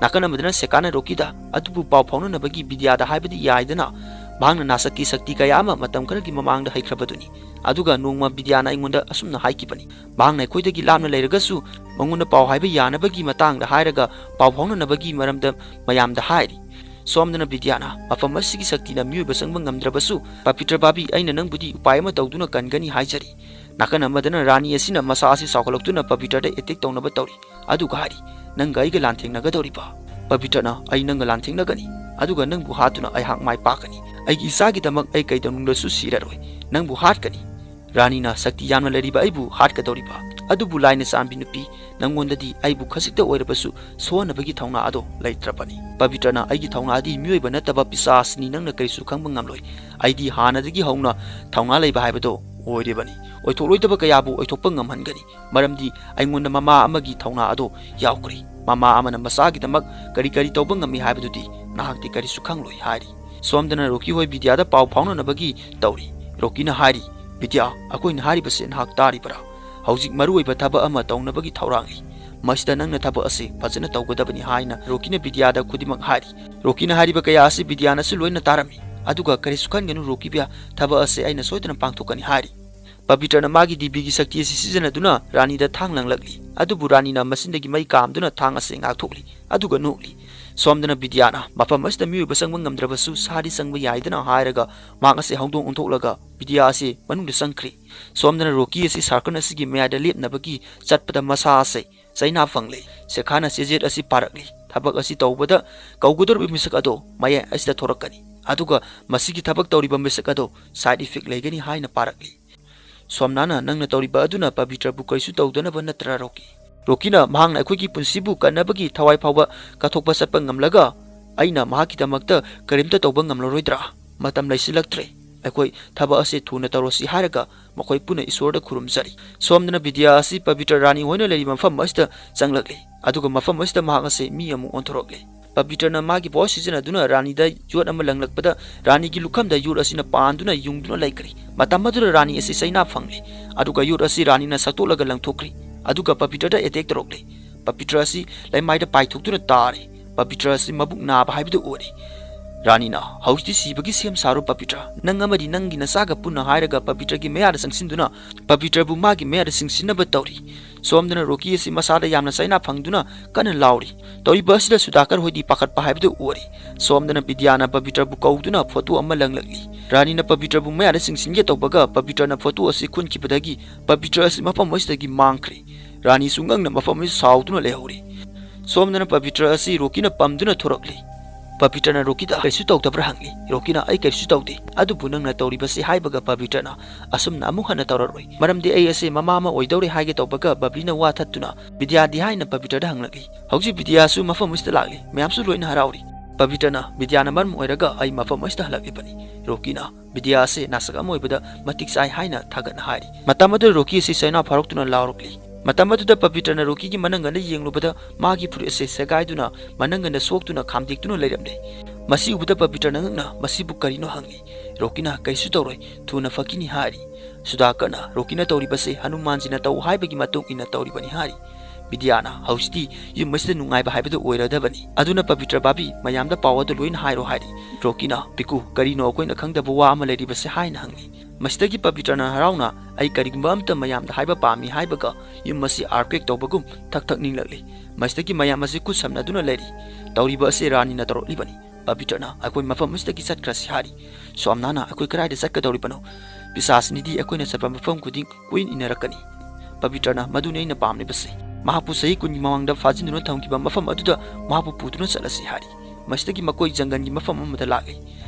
ꯅꯥꯀꯟ ꯑꯃꯗꯅ ꯁꯦꯀꯥꯅ ꯔꯣꯀꯤꯗ, "ꯑꯗꯨꯕꯨ ꯄꯥꯎ ꯐꯥꯎꯅꯅꯕꯒꯤ ꯕꯤꯗ꯭ꯌꯥꯗ ꯍꯥꯏꯕꯗꯤ ꯌꯥꯏꯗꯅ? ꯃꯍꯥꯛꯅ ꯅꯥꯁꯛꯀꯤ ꯁꯛꯇꯤ ꯀꯌꯥ ꯑꯃ ꯃꯇꯝ ꯈꯔꯒꯤ ꯃꯃꯥꯡꯗ ꯍꯩꯈ꯭ꯔꯕꯗꯨꯅꯤ꯫ ꯑꯗꯨꯒ ꯅꯣꯡꯃ ꯕꯤꯗ꯭ꯌꯥꯅ ꯑꯩꯉꯣꯟꯗ ꯑꯁꯨꯝꯅ ꯍꯥꯏꯈꯤꯕꯅꯤ, ꯃꯍꯥꯛꯅ ꯑꯩꯈꯣꯏꯗꯒꯤ ꯂꯥꯞꯅ ꯂꯩꯔꯒꯁꯨ ꯃꯉꯣꯟꯗ ꯄꯥꯎ ꯍꯥꯏꯕ ꯌꯥꯅꯕꯒꯤ ꯃꯇꯥꯡꯗ ꯍꯥꯏꯔꯒ ꯄꯥꯎ ꯐꯥꯎꯅꯅꯕꯒꯤ ꯃꯔꯝꯗ ꯃꯌꯥꯝꯗ ꯍꯥꯏꯔꯤ꯫" ꯁꯣꯝꯗꯅ ꯕꯤꯗ꯭ꯌꯥꯅ, "ꯃꯐꯝ ꯑꯁꯤꯒꯤ ꯁꯛꯇꯤꯅ ꯃꯤꯑꯣꯏꯕ ꯆꯪꯕ ꯉꯝꯗ꯭ꯔꯕꯁꯨ, ꯄꯕꯤꯇ꯭ꯔ ꯚꯥꯕꯤ, ꯑꯩꯅ ꯅꯪꯕꯨꯗꯤ ꯎꯄꯥꯏ ꯑꯃ ꯇꯧꯗꯨꯅ ꯀꯟꯒꯅꯤ ꯍꯥꯏꯖꯔꯤ꯫" ꯅꯥꯀꯟ ꯑꯃꯗꯅ ꯔꯥꯅꯤ ꯑꯁꯤꯅ ꯃꯁꯥ ꯑꯁꯤ ꯆꯥꯎꯈꯠꯂꯛꯇꯨꯅ ꯄꯕꯤꯇ꯭ꯔꯗ ꯑꯦꯇꯦꯛ ꯇꯧꯅꯕ ꯇꯧꯔꯤ꯫ ꯑꯗꯨꯒ ꯍꯥꯏꯔꯤ, "ꯅꯪꯒ ꯑꯩꯒ ꯂꯥꯟꯊꯦꯡꯅꯒꯗꯧꯔꯤꯕ?" ꯄꯕꯤꯇ꯭ꯔꯅ, "ꯑꯩ ꯅꯪꯒ ꯂꯥꯟꯊꯦꯡꯅꯒꯅꯤ, ꯑꯗꯨꯒ ꯅꯪꯕꯨ ꯍꯥꯠꯇꯨꯅ ꯑꯩꯍꯥꯛ ꯃꯥꯏ ꯄꯥꯛꯀꯅꯤ꯫ ꯑꯩꯒꯤ ꯏꯆꯥꯒꯤꯗꯃꯛ ꯑꯩ ꯀꯩꯗꯧꯅꯨꯡꯗꯁꯨ ꯁꯤꯔꯔꯣꯏ, ꯅꯪꯕꯨ ꯍꯥꯠꯀꯅꯤ꯫" ꯔꯥꯅꯤꯅ, "ꯁꯛꯇꯤ ꯌꯥꯝꯅ ꯂꯩꯔꯤꯕ ꯑꯩꯕꯨ ꯍꯥꯠꯀꯗꯧꯔꯤꯕ? ꯑꯗꯨꯕꯨ ꯂꯥꯏꯅ ꯆꯥꯟꯕꯤ ꯅꯨꯄꯤ, ꯅꯪꯉꯣꯟꯗꯗꯤ ꯑꯩꯕꯨ ꯈꯖꯤꯛꯇ ꯑꯣꯏꯔꯕꯁꯨ ꯁꯣꯛꯍꯟꯅꯕꯒꯤ ꯊꯧꯅꯥ ꯑꯗꯣ ꯂꯩꯇ꯭ꯔꯕꯅꯤ꯫" ꯄꯕꯤꯇ꯭ꯔꯅ, "ꯑꯩꯒꯤ ꯊꯧꯅꯥꯗꯤ ꯃꯤꯑꯣꯏꯕ ꯅꯠꯇꯕ ꯄꯤꯁꯥꯁꯅꯤ, ꯅꯪꯅ ꯀꯔꯤꯁꯨ ꯈꯪꯕ ꯉꯝꯂꯣꯏ꯫ ꯑꯩꯗꯤ ꯍꯥꯟꯅꯗꯒꯤ ꯍꯧꯅ ꯊꯧꯅꯥ ꯂꯩꯕ ꯍꯥꯏꯕꯗꯣ ꯑꯣꯏꯔꯤꯕꯅꯤ꯫ ꯑꯣꯏꯊꯣꯛꯂꯣꯏꯗꯕ ꯀꯌꯥꯕꯨ ꯑꯣꯏꯊꯣꯛꯄ ꯉꯝꯍꯟꯒꯅꯤ, ꯃꯔꯝꯗꯤ ꯑꯩꯉꯣꯟꯗ ꯃꯃꯥ ꯑꯃꯒꯤ ꯊꯧꯅꯥ ꯑꯗꯣ ꯌꯥꯎꯈ꯭ꯔꯦ꯫ ꯃꯃꯥ ꯑꯃꯅ ꯃꯆꯥꯒꯤꯗꯃꯛ ꯀꯔꯤ ꯀꯔꯤ ꯇꯧꯕ ꯉꯝꯃꯤ ꯍꯥꯏꯕꯗꯨꯗꯤ ꯅꯍꯥꯛꯇꯤ ꯀꯔꯤꯁꯨ ꯈꯪꯂꯣꯏ" ꯍꯥꯏꯔꯤ꯫ ꯁꯣꯝꯗꯅ ꯔꯣꯀꯤ ꯍꯣꯏ ꯕꯤꯗ꯭ꯌꯥꯗ ꯄꯥꯎ ꯐꯥꯎꯅꯅꯕꯒꯤ ꯇꯧꯔꯤ꯫ ꯔꯣꯀꯤꯅ ꯍꯥꯏꯔꯤ, "ꯕꯤꯗ꯭ꯌꯥ, ꯑꯩꯈꯣꯏꯅ ꯍꯥꯏꯔꯤꯕꯁꯦ ꯅꯍꯥꯛ ꯇꯥꯔꯤꯕꯔꯥ? ꯍꯧꯖꯤꯛ ꯃꯔꯨꯑꯣꯏꯕ ꯊꯕꯛ ꯑꯃ ꯇꯧꯅꯕꯒꯤ ꯊꯧꯔꯥꯡꯅꯤ꯫ ꯃꯁꯤꯗ ꯅꯪꯅ ꯊꯕꯛ ꯑꯁꯤ ꯐꯖꯅ ꯇꯧꯒꯗꯕꯅꯤ" ꯍꯥꯏꯅ ꯔꯣꯀꯤꯅ ꯕꯤꯗ꯭ꯌꯥꯗ ꯈꯨꯗꯤꯡꯃꯛ ꯍꯥꯏꯔꯤ꯫ ꯔꯣꯀꯤꯅ ꯍꯥꯏꯔꯤꯕ ꯀꯌꯥ ꯑꯁꯤ ꯕꯤꯗ꯭ꯌꯥꯅꯁꯨ ꯂꯣꯏꯅ ꯇꯥꯔꯝꯃꯤ꯫ ꯑꯗꯨꯒ, "ꯀꯔꯤꯁꯨ ꯈꯟꯒꯅꯨ ꯔꯣꯀꯤ ꯕꯤꯌꯥ, ꯊꯕꯛ ꯑꯁꯤ ꯑꯩꯅ ꯁꯣꯏꯗꯅ ꯄꯥꯡꯊꯣꯛꯀꯅꯤ" ꯍꯥꯏꯔꯤ꯫ ꯄꯕꯤꯇ꯭ꯔꯅ ꯃꯥꯒꯤ ꯗꯤꯕꯤꯒꯤ ꯁꯛꯇꯤ ꯑꯁꯤ ꯁꯤꯖꯤꯟꯅꯗꯨꯅ ꯔꯥꯅꯤꯗ ꯊꯥꯡ ꯂꯪꯂꯛꯂꯤ꯫ ꯑꯗꯨꯕꯨ ꯔꯥꯅꯤꯅ ꯃꯆꯤꯟꯗꯒꯤ ꯃꯩ ꯀꯥꯝꯗꯨꯅ ꯊꯥꯡ ꯑꯁꯤ ꯉꯥꯛꯊꯣꯛꯂꯤ꯫ ꯑꯗꯨꯒ ꯅꯣꯛꯂꯤ꯫ ꯁꯣꯝꯗꯅ ꯕꯤꯗ꯭ꯌꯥꯅ, "ꯃꯐꯝ ꯑꯁꯤꯗ ꯃꯤꯑꯣꯏꯕ ꯆꯪꯕ ꯉꯝꯗ꯭ꯔꯕꯁꯨ ꯁꯥꯗꯤ ꯆꯪꯕ ꯌꯥꯏꯗꯅ" ꯍꯥꯏꯔꯒ ꯃꯍꯥꯛ ꯑꯁꯤ ꯍꯧꯗꯣꯡ ꯑꯣꯟꯊꯣꯛꯂꯒ ꯕꯤꯗ꯭ꯌꯥ ꯑꯁꯤ ꯃꯅꯨꯡꯗ ꯆꯪꯈ꯭ꯔꯤ꯫ ꯁꯣꯝꯗꯅ ꯔꯣꯀꯤ ꯑꯁꯤ ꯁꯥꯔꯀꯜ ꯑꯁꯤꯒꯤ ꯃꯌꯥꯏꯗ ꯂꯦꯞꯅꯕꯒꯤ ꯆꯠꯄꯗ ꯃꯁꯥ ꯑꯁꯤ ꯆꯩꯅꯥ ꯐꯪꯂꯦ꯫ ꯁꯦꯈꯥꯅ ꯆꯦꯖꯦꯠ ꯑꯁꯤ ꯄꯥꯔꯛꯂꯤ꯫ ꯊꯕꯛ ꯑꯁꯤ ꯇꯧꯕꯗ ꯀꯧꯒꯗꯧꯔꯤꯕ ꯃꯤꯁꯛ ꯑꯗꯣ ꯃꯌꯥꯏ ꯑꯁꯤꯗ ꯊꯣꯔꯛꯀꯅꯤ, ꯑꯗꯨꯒ ꯃꯁꯤꯒꯤ ꯊꯕꯛ ꯇꯧꯔꯤꯕ ꯃꯤꯁꯛ ꯑꯗꯣ side effect ꯂꯩꯒꯅꯤ ꯍꯥꯏꯅ ꯄꯥꯔꯛꯂꯤ꯫ ꯁꯣꯝꯅꯥꯅ, "ꯅꯪꯅ ꯇꯧꯔꯤꯕ ꯑꯗꯨꯅ ꯄꯕꯤꯇ꯭ꯔꯕꯨ ꯀꯔꯤꯁꯨ ꯇꯧꯗꯅꯕ ꯅꯠꯇ꯭ꯔꯥ, ꯔꯣꯀꯤ?" ꯔꯣꯀꯤꯅ, "ꯃꯍꯥꯛꯅ ꯑꯩꯈꯣꯏꯒꯤ ꯄꯨꯟꯁꯤꯕꯨ ꯀꯟꯅꯕꯒꯤ ꯊꯋꯥꯏ ꯐꯥꯎꯕ ꯀꯠꯊꯣꯛꯄ ꯆꯠꯄ ꯉꯝꯂꯒ ꯑꯩꯅ ꯃꯍꯥꯛꯀꯤꯗꯃꯛꯇ ꯀꯔꯤꯝꯇ ꯇꯧꯕ ꯉꯝꯂꯔꯣꯏꯗ꯭ꯔꯥ? ꯃꯇꯝ ꯂꯩꯁꯤꯜꯂꯛꯇ꯭ꯔꯦ꯫ ꯑꯩꯈꯣꯏ ꯊꯕꯛ ꯑꯁꯤ ꯊꯨꯅ ꯇꯧꯔꯁꯤ" ꯍꯥꯏꯔꯒ ꯃꯈꯣꯏ ꯄꯨꯟꯅ ꯏꯁꯣꯔꯗ ꯈꯨꯔꯨꯝꯖꯔꯤ꯫ ꯁꯣꯝꯗꯅ ꯕꯤꯗ꯭ꯌꯥ ꯑꯁꯤ ꯄꯕꯤꯇ꯭ꯔ ꯔꯥꯅꯤ ꯍꯣꯏꯅ ꯂꯩꯔꯤꯕ ꯃꯐꯝ ꯑꯁꯤꯗ ꯆꯪꯂꯛꯂꯤ, ꯑꯗꯨꯒ ꯃꯐꯝ ꯑꯁꯤꯗ ꯃꯍꯥꯛ ꯑꯁꯤ ꯃꯤ ꯑꯃꯨꯛ ꯑꯣꯟꯊꯣꯔꯛꯂꯤ꯫ ꯄꯕꯤꯇ꯭ꯔꯅ ꯃꯥꯒꯤ power ꯁꯤꯖꯤꯟꯅꯗꯨꯅ ꯔꯥꯅꯤꯗ ꯌꯣꯠ ꯑꯃ ꯂꯪꯂꯛꯄꯗ ꯔꯥꯅꯤꯒꯤ ꯂꯨꯈꯝꯗ ꯌꯣꯠ ꯑꯁꯤꯅ ꯄꯥꯟꯗꯨꯅ ꯌꯨꯡꯗꯨꯅ ꯂꯩꯈ꯭ꯔꯦ꯫ ꯃꯇꯝ ꯑꯗꯨꯗ ꯔꯥꯅꯤ ꯑꯁꯤ ꯆꯩꯅꯥ ꯐꯪꯂꯦ, ꯑꯗꯨꯒ ꯌꯣꯠ ꯑꯁꯤ ꯔꯥꯅꯤꯅ ꯁꯠꯇꯣꯛꯂꯒ ꯂꯪꯊꯣꯛꯈ꯭ꯔꯦ, ꯑꯗꯨꯒ ꯄꯕꯤꯇ꯭ꯔꯗ attack ꯇꯧꯔꯛꯂꯦ꯫ ꯄꯕꯤꯇ꯭ꯔ ꯑꯁꯤ ꯂꯩꯃꯥꯏꯗ ꯄꯥꯏꯊꯣꯛꯇꯨꯅ ꯇꯥꯔꯦ꯫ ꯄꯕꯤꯇ꯭ꯔ ꯑꯁꯤ ꯃꯕꯨꯛ ꯅꯥꯕ ꯍꯥꯏꯕꯗꯨ ꯑꯣꯏꯔꯦ꯫ ꯔꯥꯅꯤꯅ, "ꯍꯧꯖꯤꯛꯇꯤ ꯁꯤꯕꯒꯤ ꯁꯦꯝ ꯁꯥꯔꯣ ꯄꯕꯤꯇ꯭ꯔ꯫ ꯅꯪ ꯑꯃꯗꯤ ꯅꯪꯒꯤ ꯅꯆꯥꯒ ꯄꯨꯟꯅ" ꯍꯥꯏꯔꯒ ꯄꯕꯤꯇ꯭ꯔꯒꯤ ꯃꯌꯥꯗ ꯆꯪꯁꯤꯟꯗꯨꯅ ꯄꯕꯤꯇ꯭ꯔꯕꯨ ꯃꯥꯒꯤ ꯃꯌꯥꯗ ꯆꯤꯡꯁꯤꯟꯅꯕ ꯇꯧꯔꯤ꯫ ꯁꯣꯝꯗꯅ ꯔꯣꯀꯤ ꯑꯁꯤ ꯃꯁꯥꯗ ꯌꯥꯝꯅ ꯆꯩꯅꯥ ꯐꯪꯗꯨꯅ ꯀꯟꯅ ꯂꯥꯎꯔꯤ꯫ ꯇꯧꯔꯤꯕ ꯑꯁꯤꯗ ꯁꯨꯗꯥꯀꯔ ꯍꯣꯏꯗꯤ ꯄꯥꯈꯠꯄ ꯍꯥꯏꯕꯗꯨ ꯑꯣꯏꯔꯦ꯫ ꯁꯣꯝꯗꯅ ꯕꯤꯗ꯭ꯌꯥꯅ ꯄꯕꯤꯇ꯭ꯔꯕꯨ ꯀꯧꯗꯨꯅ ꯐꯣꯇꯣ ꯑꯃ ꯂꯪꯂꯛꯂꯤ꯫ ꯔꯥꯅꯤꯅ ꯄꯕꯤꯇ꯭ꯔꯕꯨ ꯃꯌꯥꯗ ꯆꯤꯡꯁꯤꯟꯒꯦ ꯇꯧꯕꯒ ꯄꯕꯤꯇ꯭ꯔꯅ ꯐꯣꯇꯣ ꯑꯁꯤ ꯈꯨꯟꯈꯤꯕꯗꯒꯤ ꯄꯕꯤꯇ꯭ꯔ ꯑꯁꯤ ꯃꯐꯝ ꯑꯁꯤꯗꯒꯤ ꯃꯥꯡꯈ꯭ꯔꯦ꯫ ꯔꯥꯅꯤꯁꯨ ꯉꯛꯅ ꯃꯐꯝ ꯑꯁꯤ ꯁꯥꯎꯗꯨꯅ ꯂꯩꯍꯧꯔꯤ꯫ ꯁꯣꯝꯗꯅ ꯄꯕꯤꯇ꯭ꯔ ꯑꯁꯤ ꯔꯣꯀꯤꯅ ꯄꯝꯗꯨꯅ ꯊꯣꯔꯛꯂꯤ꯫ ꯄꯕꯤꯇ꯭ꯔꯅ ꯔꯣꯀꯤꯗ ꯀꯩꯁꯨ ꯇꯧꯗꯕ꯭ꯔꯥ ꯍꯪꯂꯤ꯫ ꯔꯣꯀꯤꯅ, "ꯑꯩ ꯀꯩꯁꯨ ꯇꯧꯗꯦ, ꯑꯗꯨꯕꯨ ꯅꯪꯅ ꯇꯧꯔꯤꯕꯁꯤ" ꯍꯥꯏꯕꯒ ꯄꯕꯤꯇ꯭ꯔꯅ, "ꯑꯁꯨꯝꯅ ꯑꯃꯨꯛ ꯍꯟꯅ ꯇꯧꯔꯔꯣꯏ꯫ ꯃꯔꯝꯗꯤ ꯑꯩ ꯑꯁꯤ ꯃꯃꯥ ꯑꯃ ꯑꯣꯏꯗꯧꯔꯦ" ꯍꯥꯏꯒꯦ ꯇꯧꯕꯒ ꯕꯕ꯭ꯂꯤꯅ ꯋꯥ ꯊꯠꯇꯨꯅ, "ꯕꯤꯗ꯭ꯌꯥꯗꯤ?" ꯍꯥꯏꯅ ꯄꯕꯤꯇ꯭ꯔꯗ ꯍꯪꯂꯛꯂꯤ꯫ ꯍꯧꯖꯤꯛ ꯕꯤꯗ꯭ꯌꯥꯁꯨ ꯃꯐꯝ ꯑꯁꯤꯗ ꯂꯥꯛꯂꯤ꯫ ꯃꯌꯥꯝꯁꯨ ꯂꯣꯏꯅ ꯍꯔꯥꯎꯔꯤ꯫ ꯄꯕꯤꯇ꯭ꯔꯅ, "ꯕꯤꯗ꯭ꯌꯥꯅ ꯃꯔꯝ ꯑꯣꯏꯔꯒ ꯑꯩ ꯃꯐꯝ ꯑꯁꯤꯗ ꯍꯜꯂꯛꯂꯤꯕꯅꯤ꯫ ꯔꯣꯀꯤꯅ ꯕꯤꯗ꯭ꯌꯥ ꯑꯁꯤ ꯅꯥꯁꯛ ꯑꯃ ꯑꯣꯏꯕꯗ ꯃꯇꯤꯛ ꯆꯥꯏ" ꯍꯥꯏꯅ ꯊꯥꯒꯠꯅ ꯍꯥꯏꯔꯤ꯫ ꯃꯇꯝ ꯑꯗꯨꯗ ꯔꯣꯀꯤ ꯑꯁꯤ ꯆꯩꯅꯥ ꯐꯥꯎꯔꯛꯇꯨꯅ ꯂꯥꯎꯔꯛꯂꯤ꯫ ꯃꯇꯝ ꯑꯗꯨꯗ ꯄꯕꯤꯇ꯭ꯔꯅ ꯔꯣꯀꯤꯒꯤ ꯃꯅꯪꯒꯟꯗ ꯌꯦꯡꯂꯨꯕꯗ ꯃꯥꯒꯤ ꯐꯨꯔꯤꯠ ꯑꯁꯤ ꯁꯦꯒꯥꯏꯗꯨꯅ ꯃꯅꯪꯒꯟꯗ ꯁꯣꯛꯇꯨꯅ ꯈꯥꯝꯗꯦꯛꯇꯨꯅ ꯂꯩꯔꯝꯂꯦ꯫ ꯃꯁꯤ ꯎꯕꯗ ꯄꯕꯤꯇ꯭ꯔꯅ ꯉꯛꯅ ꯃꯁꯤꯕꯨ ꯀꯔꯤꯅꯣ ꯍꯪꯂꯤ꯫ ꯔꯣꯀꯤꯅ, "ꯀꯩꯁꯨ ꯇꯧꯔꯣꯏ, ꯊꯨꯅ ꯐꯈꯤꯅꯤ" ꯍꯥꯏꯔꯤ꯫ ꯁꯨꯗꯥꯀꯔꯅ, "ꯔꯣꯀꯤꯅ ꯇꯧꯔꯤꯕꯁꯤ ꯍꯅꯨꯃꯥꯟꯖꯤꯅ ꯇꯧ ꯍꯥꯏꯕꯒꯤ ꯃꯇꯨꯡ ꯏꯟꯅ ꯇꯧꯔꯤꯕꯅꯤ" ꯍꯥꯏꯔꯤ꯫ ꯕꯤꯗ꯭ꯌꯥꯅ, "ꯍꯧꯖꯤꯛꯇꯤ ꯌꯨꯝ ꯑꯁꯤꯗ ꯅꯨꯡꯉꯥꯏꯕ ꯍꯥꯏꯕꯗꯨ ꯑꯣꯏꯔꯗꯕꯅꯤ꯫ ꯑꯗꯨꯅ ꯄꯕꯤꯇ꯭ꯔ ꯚꯥꯕꯤ, ꯃꯌꯥꯝꯗ ꯄꯥꯎ ꯑꯗꯨ ꯂꯣꯏꯅ ꯍꯥꯏꯔꯣ" ꯍꯥꯏꯔꯤ꯫ ꯔꯣꯀꯤꯅ, "ꯄꯤꯀꯨ, ꯀꯔꯤꯅꯣ ꯑꯩꯈꯣꯏꯅ ꯈꯪꯗꯕ ꯋꯥ ꯑꯃ ꯂꯩꯔꯤꯕꯁꯦ?" ꯍꯥꯏꯅ ꯍꯪꯂꯤ꯫ ꯃꯁꯤꯗꯒꯤ ꯄꯕꯤꯇ꯭ꯔꯅ ꯍꯔꯥꯎꯅ, "ꯑꯩ ꯀꯔꯤꯒꯨꯝꯕ ꯑꯃꯇ ꯃꯌꯥꯝꯗ ꯍꯥꯏꯕ ꯄꯥꯝꯃꯤ" ꯍꯥꯏꯕꯒ ꯌꯨꯝ ꯑꯁꯤ earthquake ꯇꯧꯕꯒꯨꯝ ꯊꯛ ꯊꯛ ꯅꯤꯛꯂꯛꯂꯤ꯫ ꯃꯁꯤꯗꯒꯤ ꯃꯌꯥꯝ ꯑꯁꯤ ꯈꯨꯠ ꯁꯝꯅꯗꯨꯅ ꯂꯩꯔꯤ꯫ "ꯇꯧꯔꯤꯕ ꯑꯁꯤ ꯔꯥꯅꯤꯅ ꯇꯧꯔꯛꯂꯤꯕꯅꯤ꯫ ꯄꯕꯤꯇ꯭ꯔꯅ ꯑꯩꯈꯣꯏ ꯃꯐꯝ ꯑꯁꯤꯗꯒꯤ ꯆꯠꯈ꯭ꯔꯁꯤ" ꯍꯥꯏꯔꯤ꯫ ꯁꯣꯝꯅꯥꯅ, "ꯑꯩꯈꯣꯏ ꯀꯗꯥꯏꯗ ꯆꯠꯀꯗꯧꯔꯤꯕꯅꯣ? ꯄꯤꯁꯥꯆꯅꯤꯗꯤ ꯑꯩꯈꯣꯏꯅ ꯆꯠꯄ ꯃꯐꯝ ꯈꯨꯗꯤꯡ ꯀꯣꯏꯏꯟ ꯏꯟꯅꯔꯛꯀꯅꯤ"꯫ ꯄꯕꯤꯇ꯭ꯔꯅ, "ꯃꯗꯨꯅꯤ ꯑꯩꯅ ꯄꯥꯝꯂꯤꯕꯁꯤ"꯫ ꯃꯍꯥꯛꯄꯨ ꯆꯍꯤ ꯀꯨꯟꯒꯤ ꯃꯃꯥꯡꯗ ꯐꯥꯖꯤꯟꯗꯨꯅ ꯊꯝꯈꯤꯕ ꯃꯐꯝ ꯑꯗꯨꯗ ꯃꯍꯥꯛꯄꯨ ꯄꯨꯗꯨꯅ ꯆꯠꯂꯁꯤ ꯍꯥꯏꯔꯤ꯫ ꯃꯁꯤꯗꯒꯤ ꯃꯈꯣꯏ ꯖꯪꯒꯜꯒꯤ ꯃꯐꯝ ꯑꯃꯗ ꯂꯥꯛꯂꯤ꯫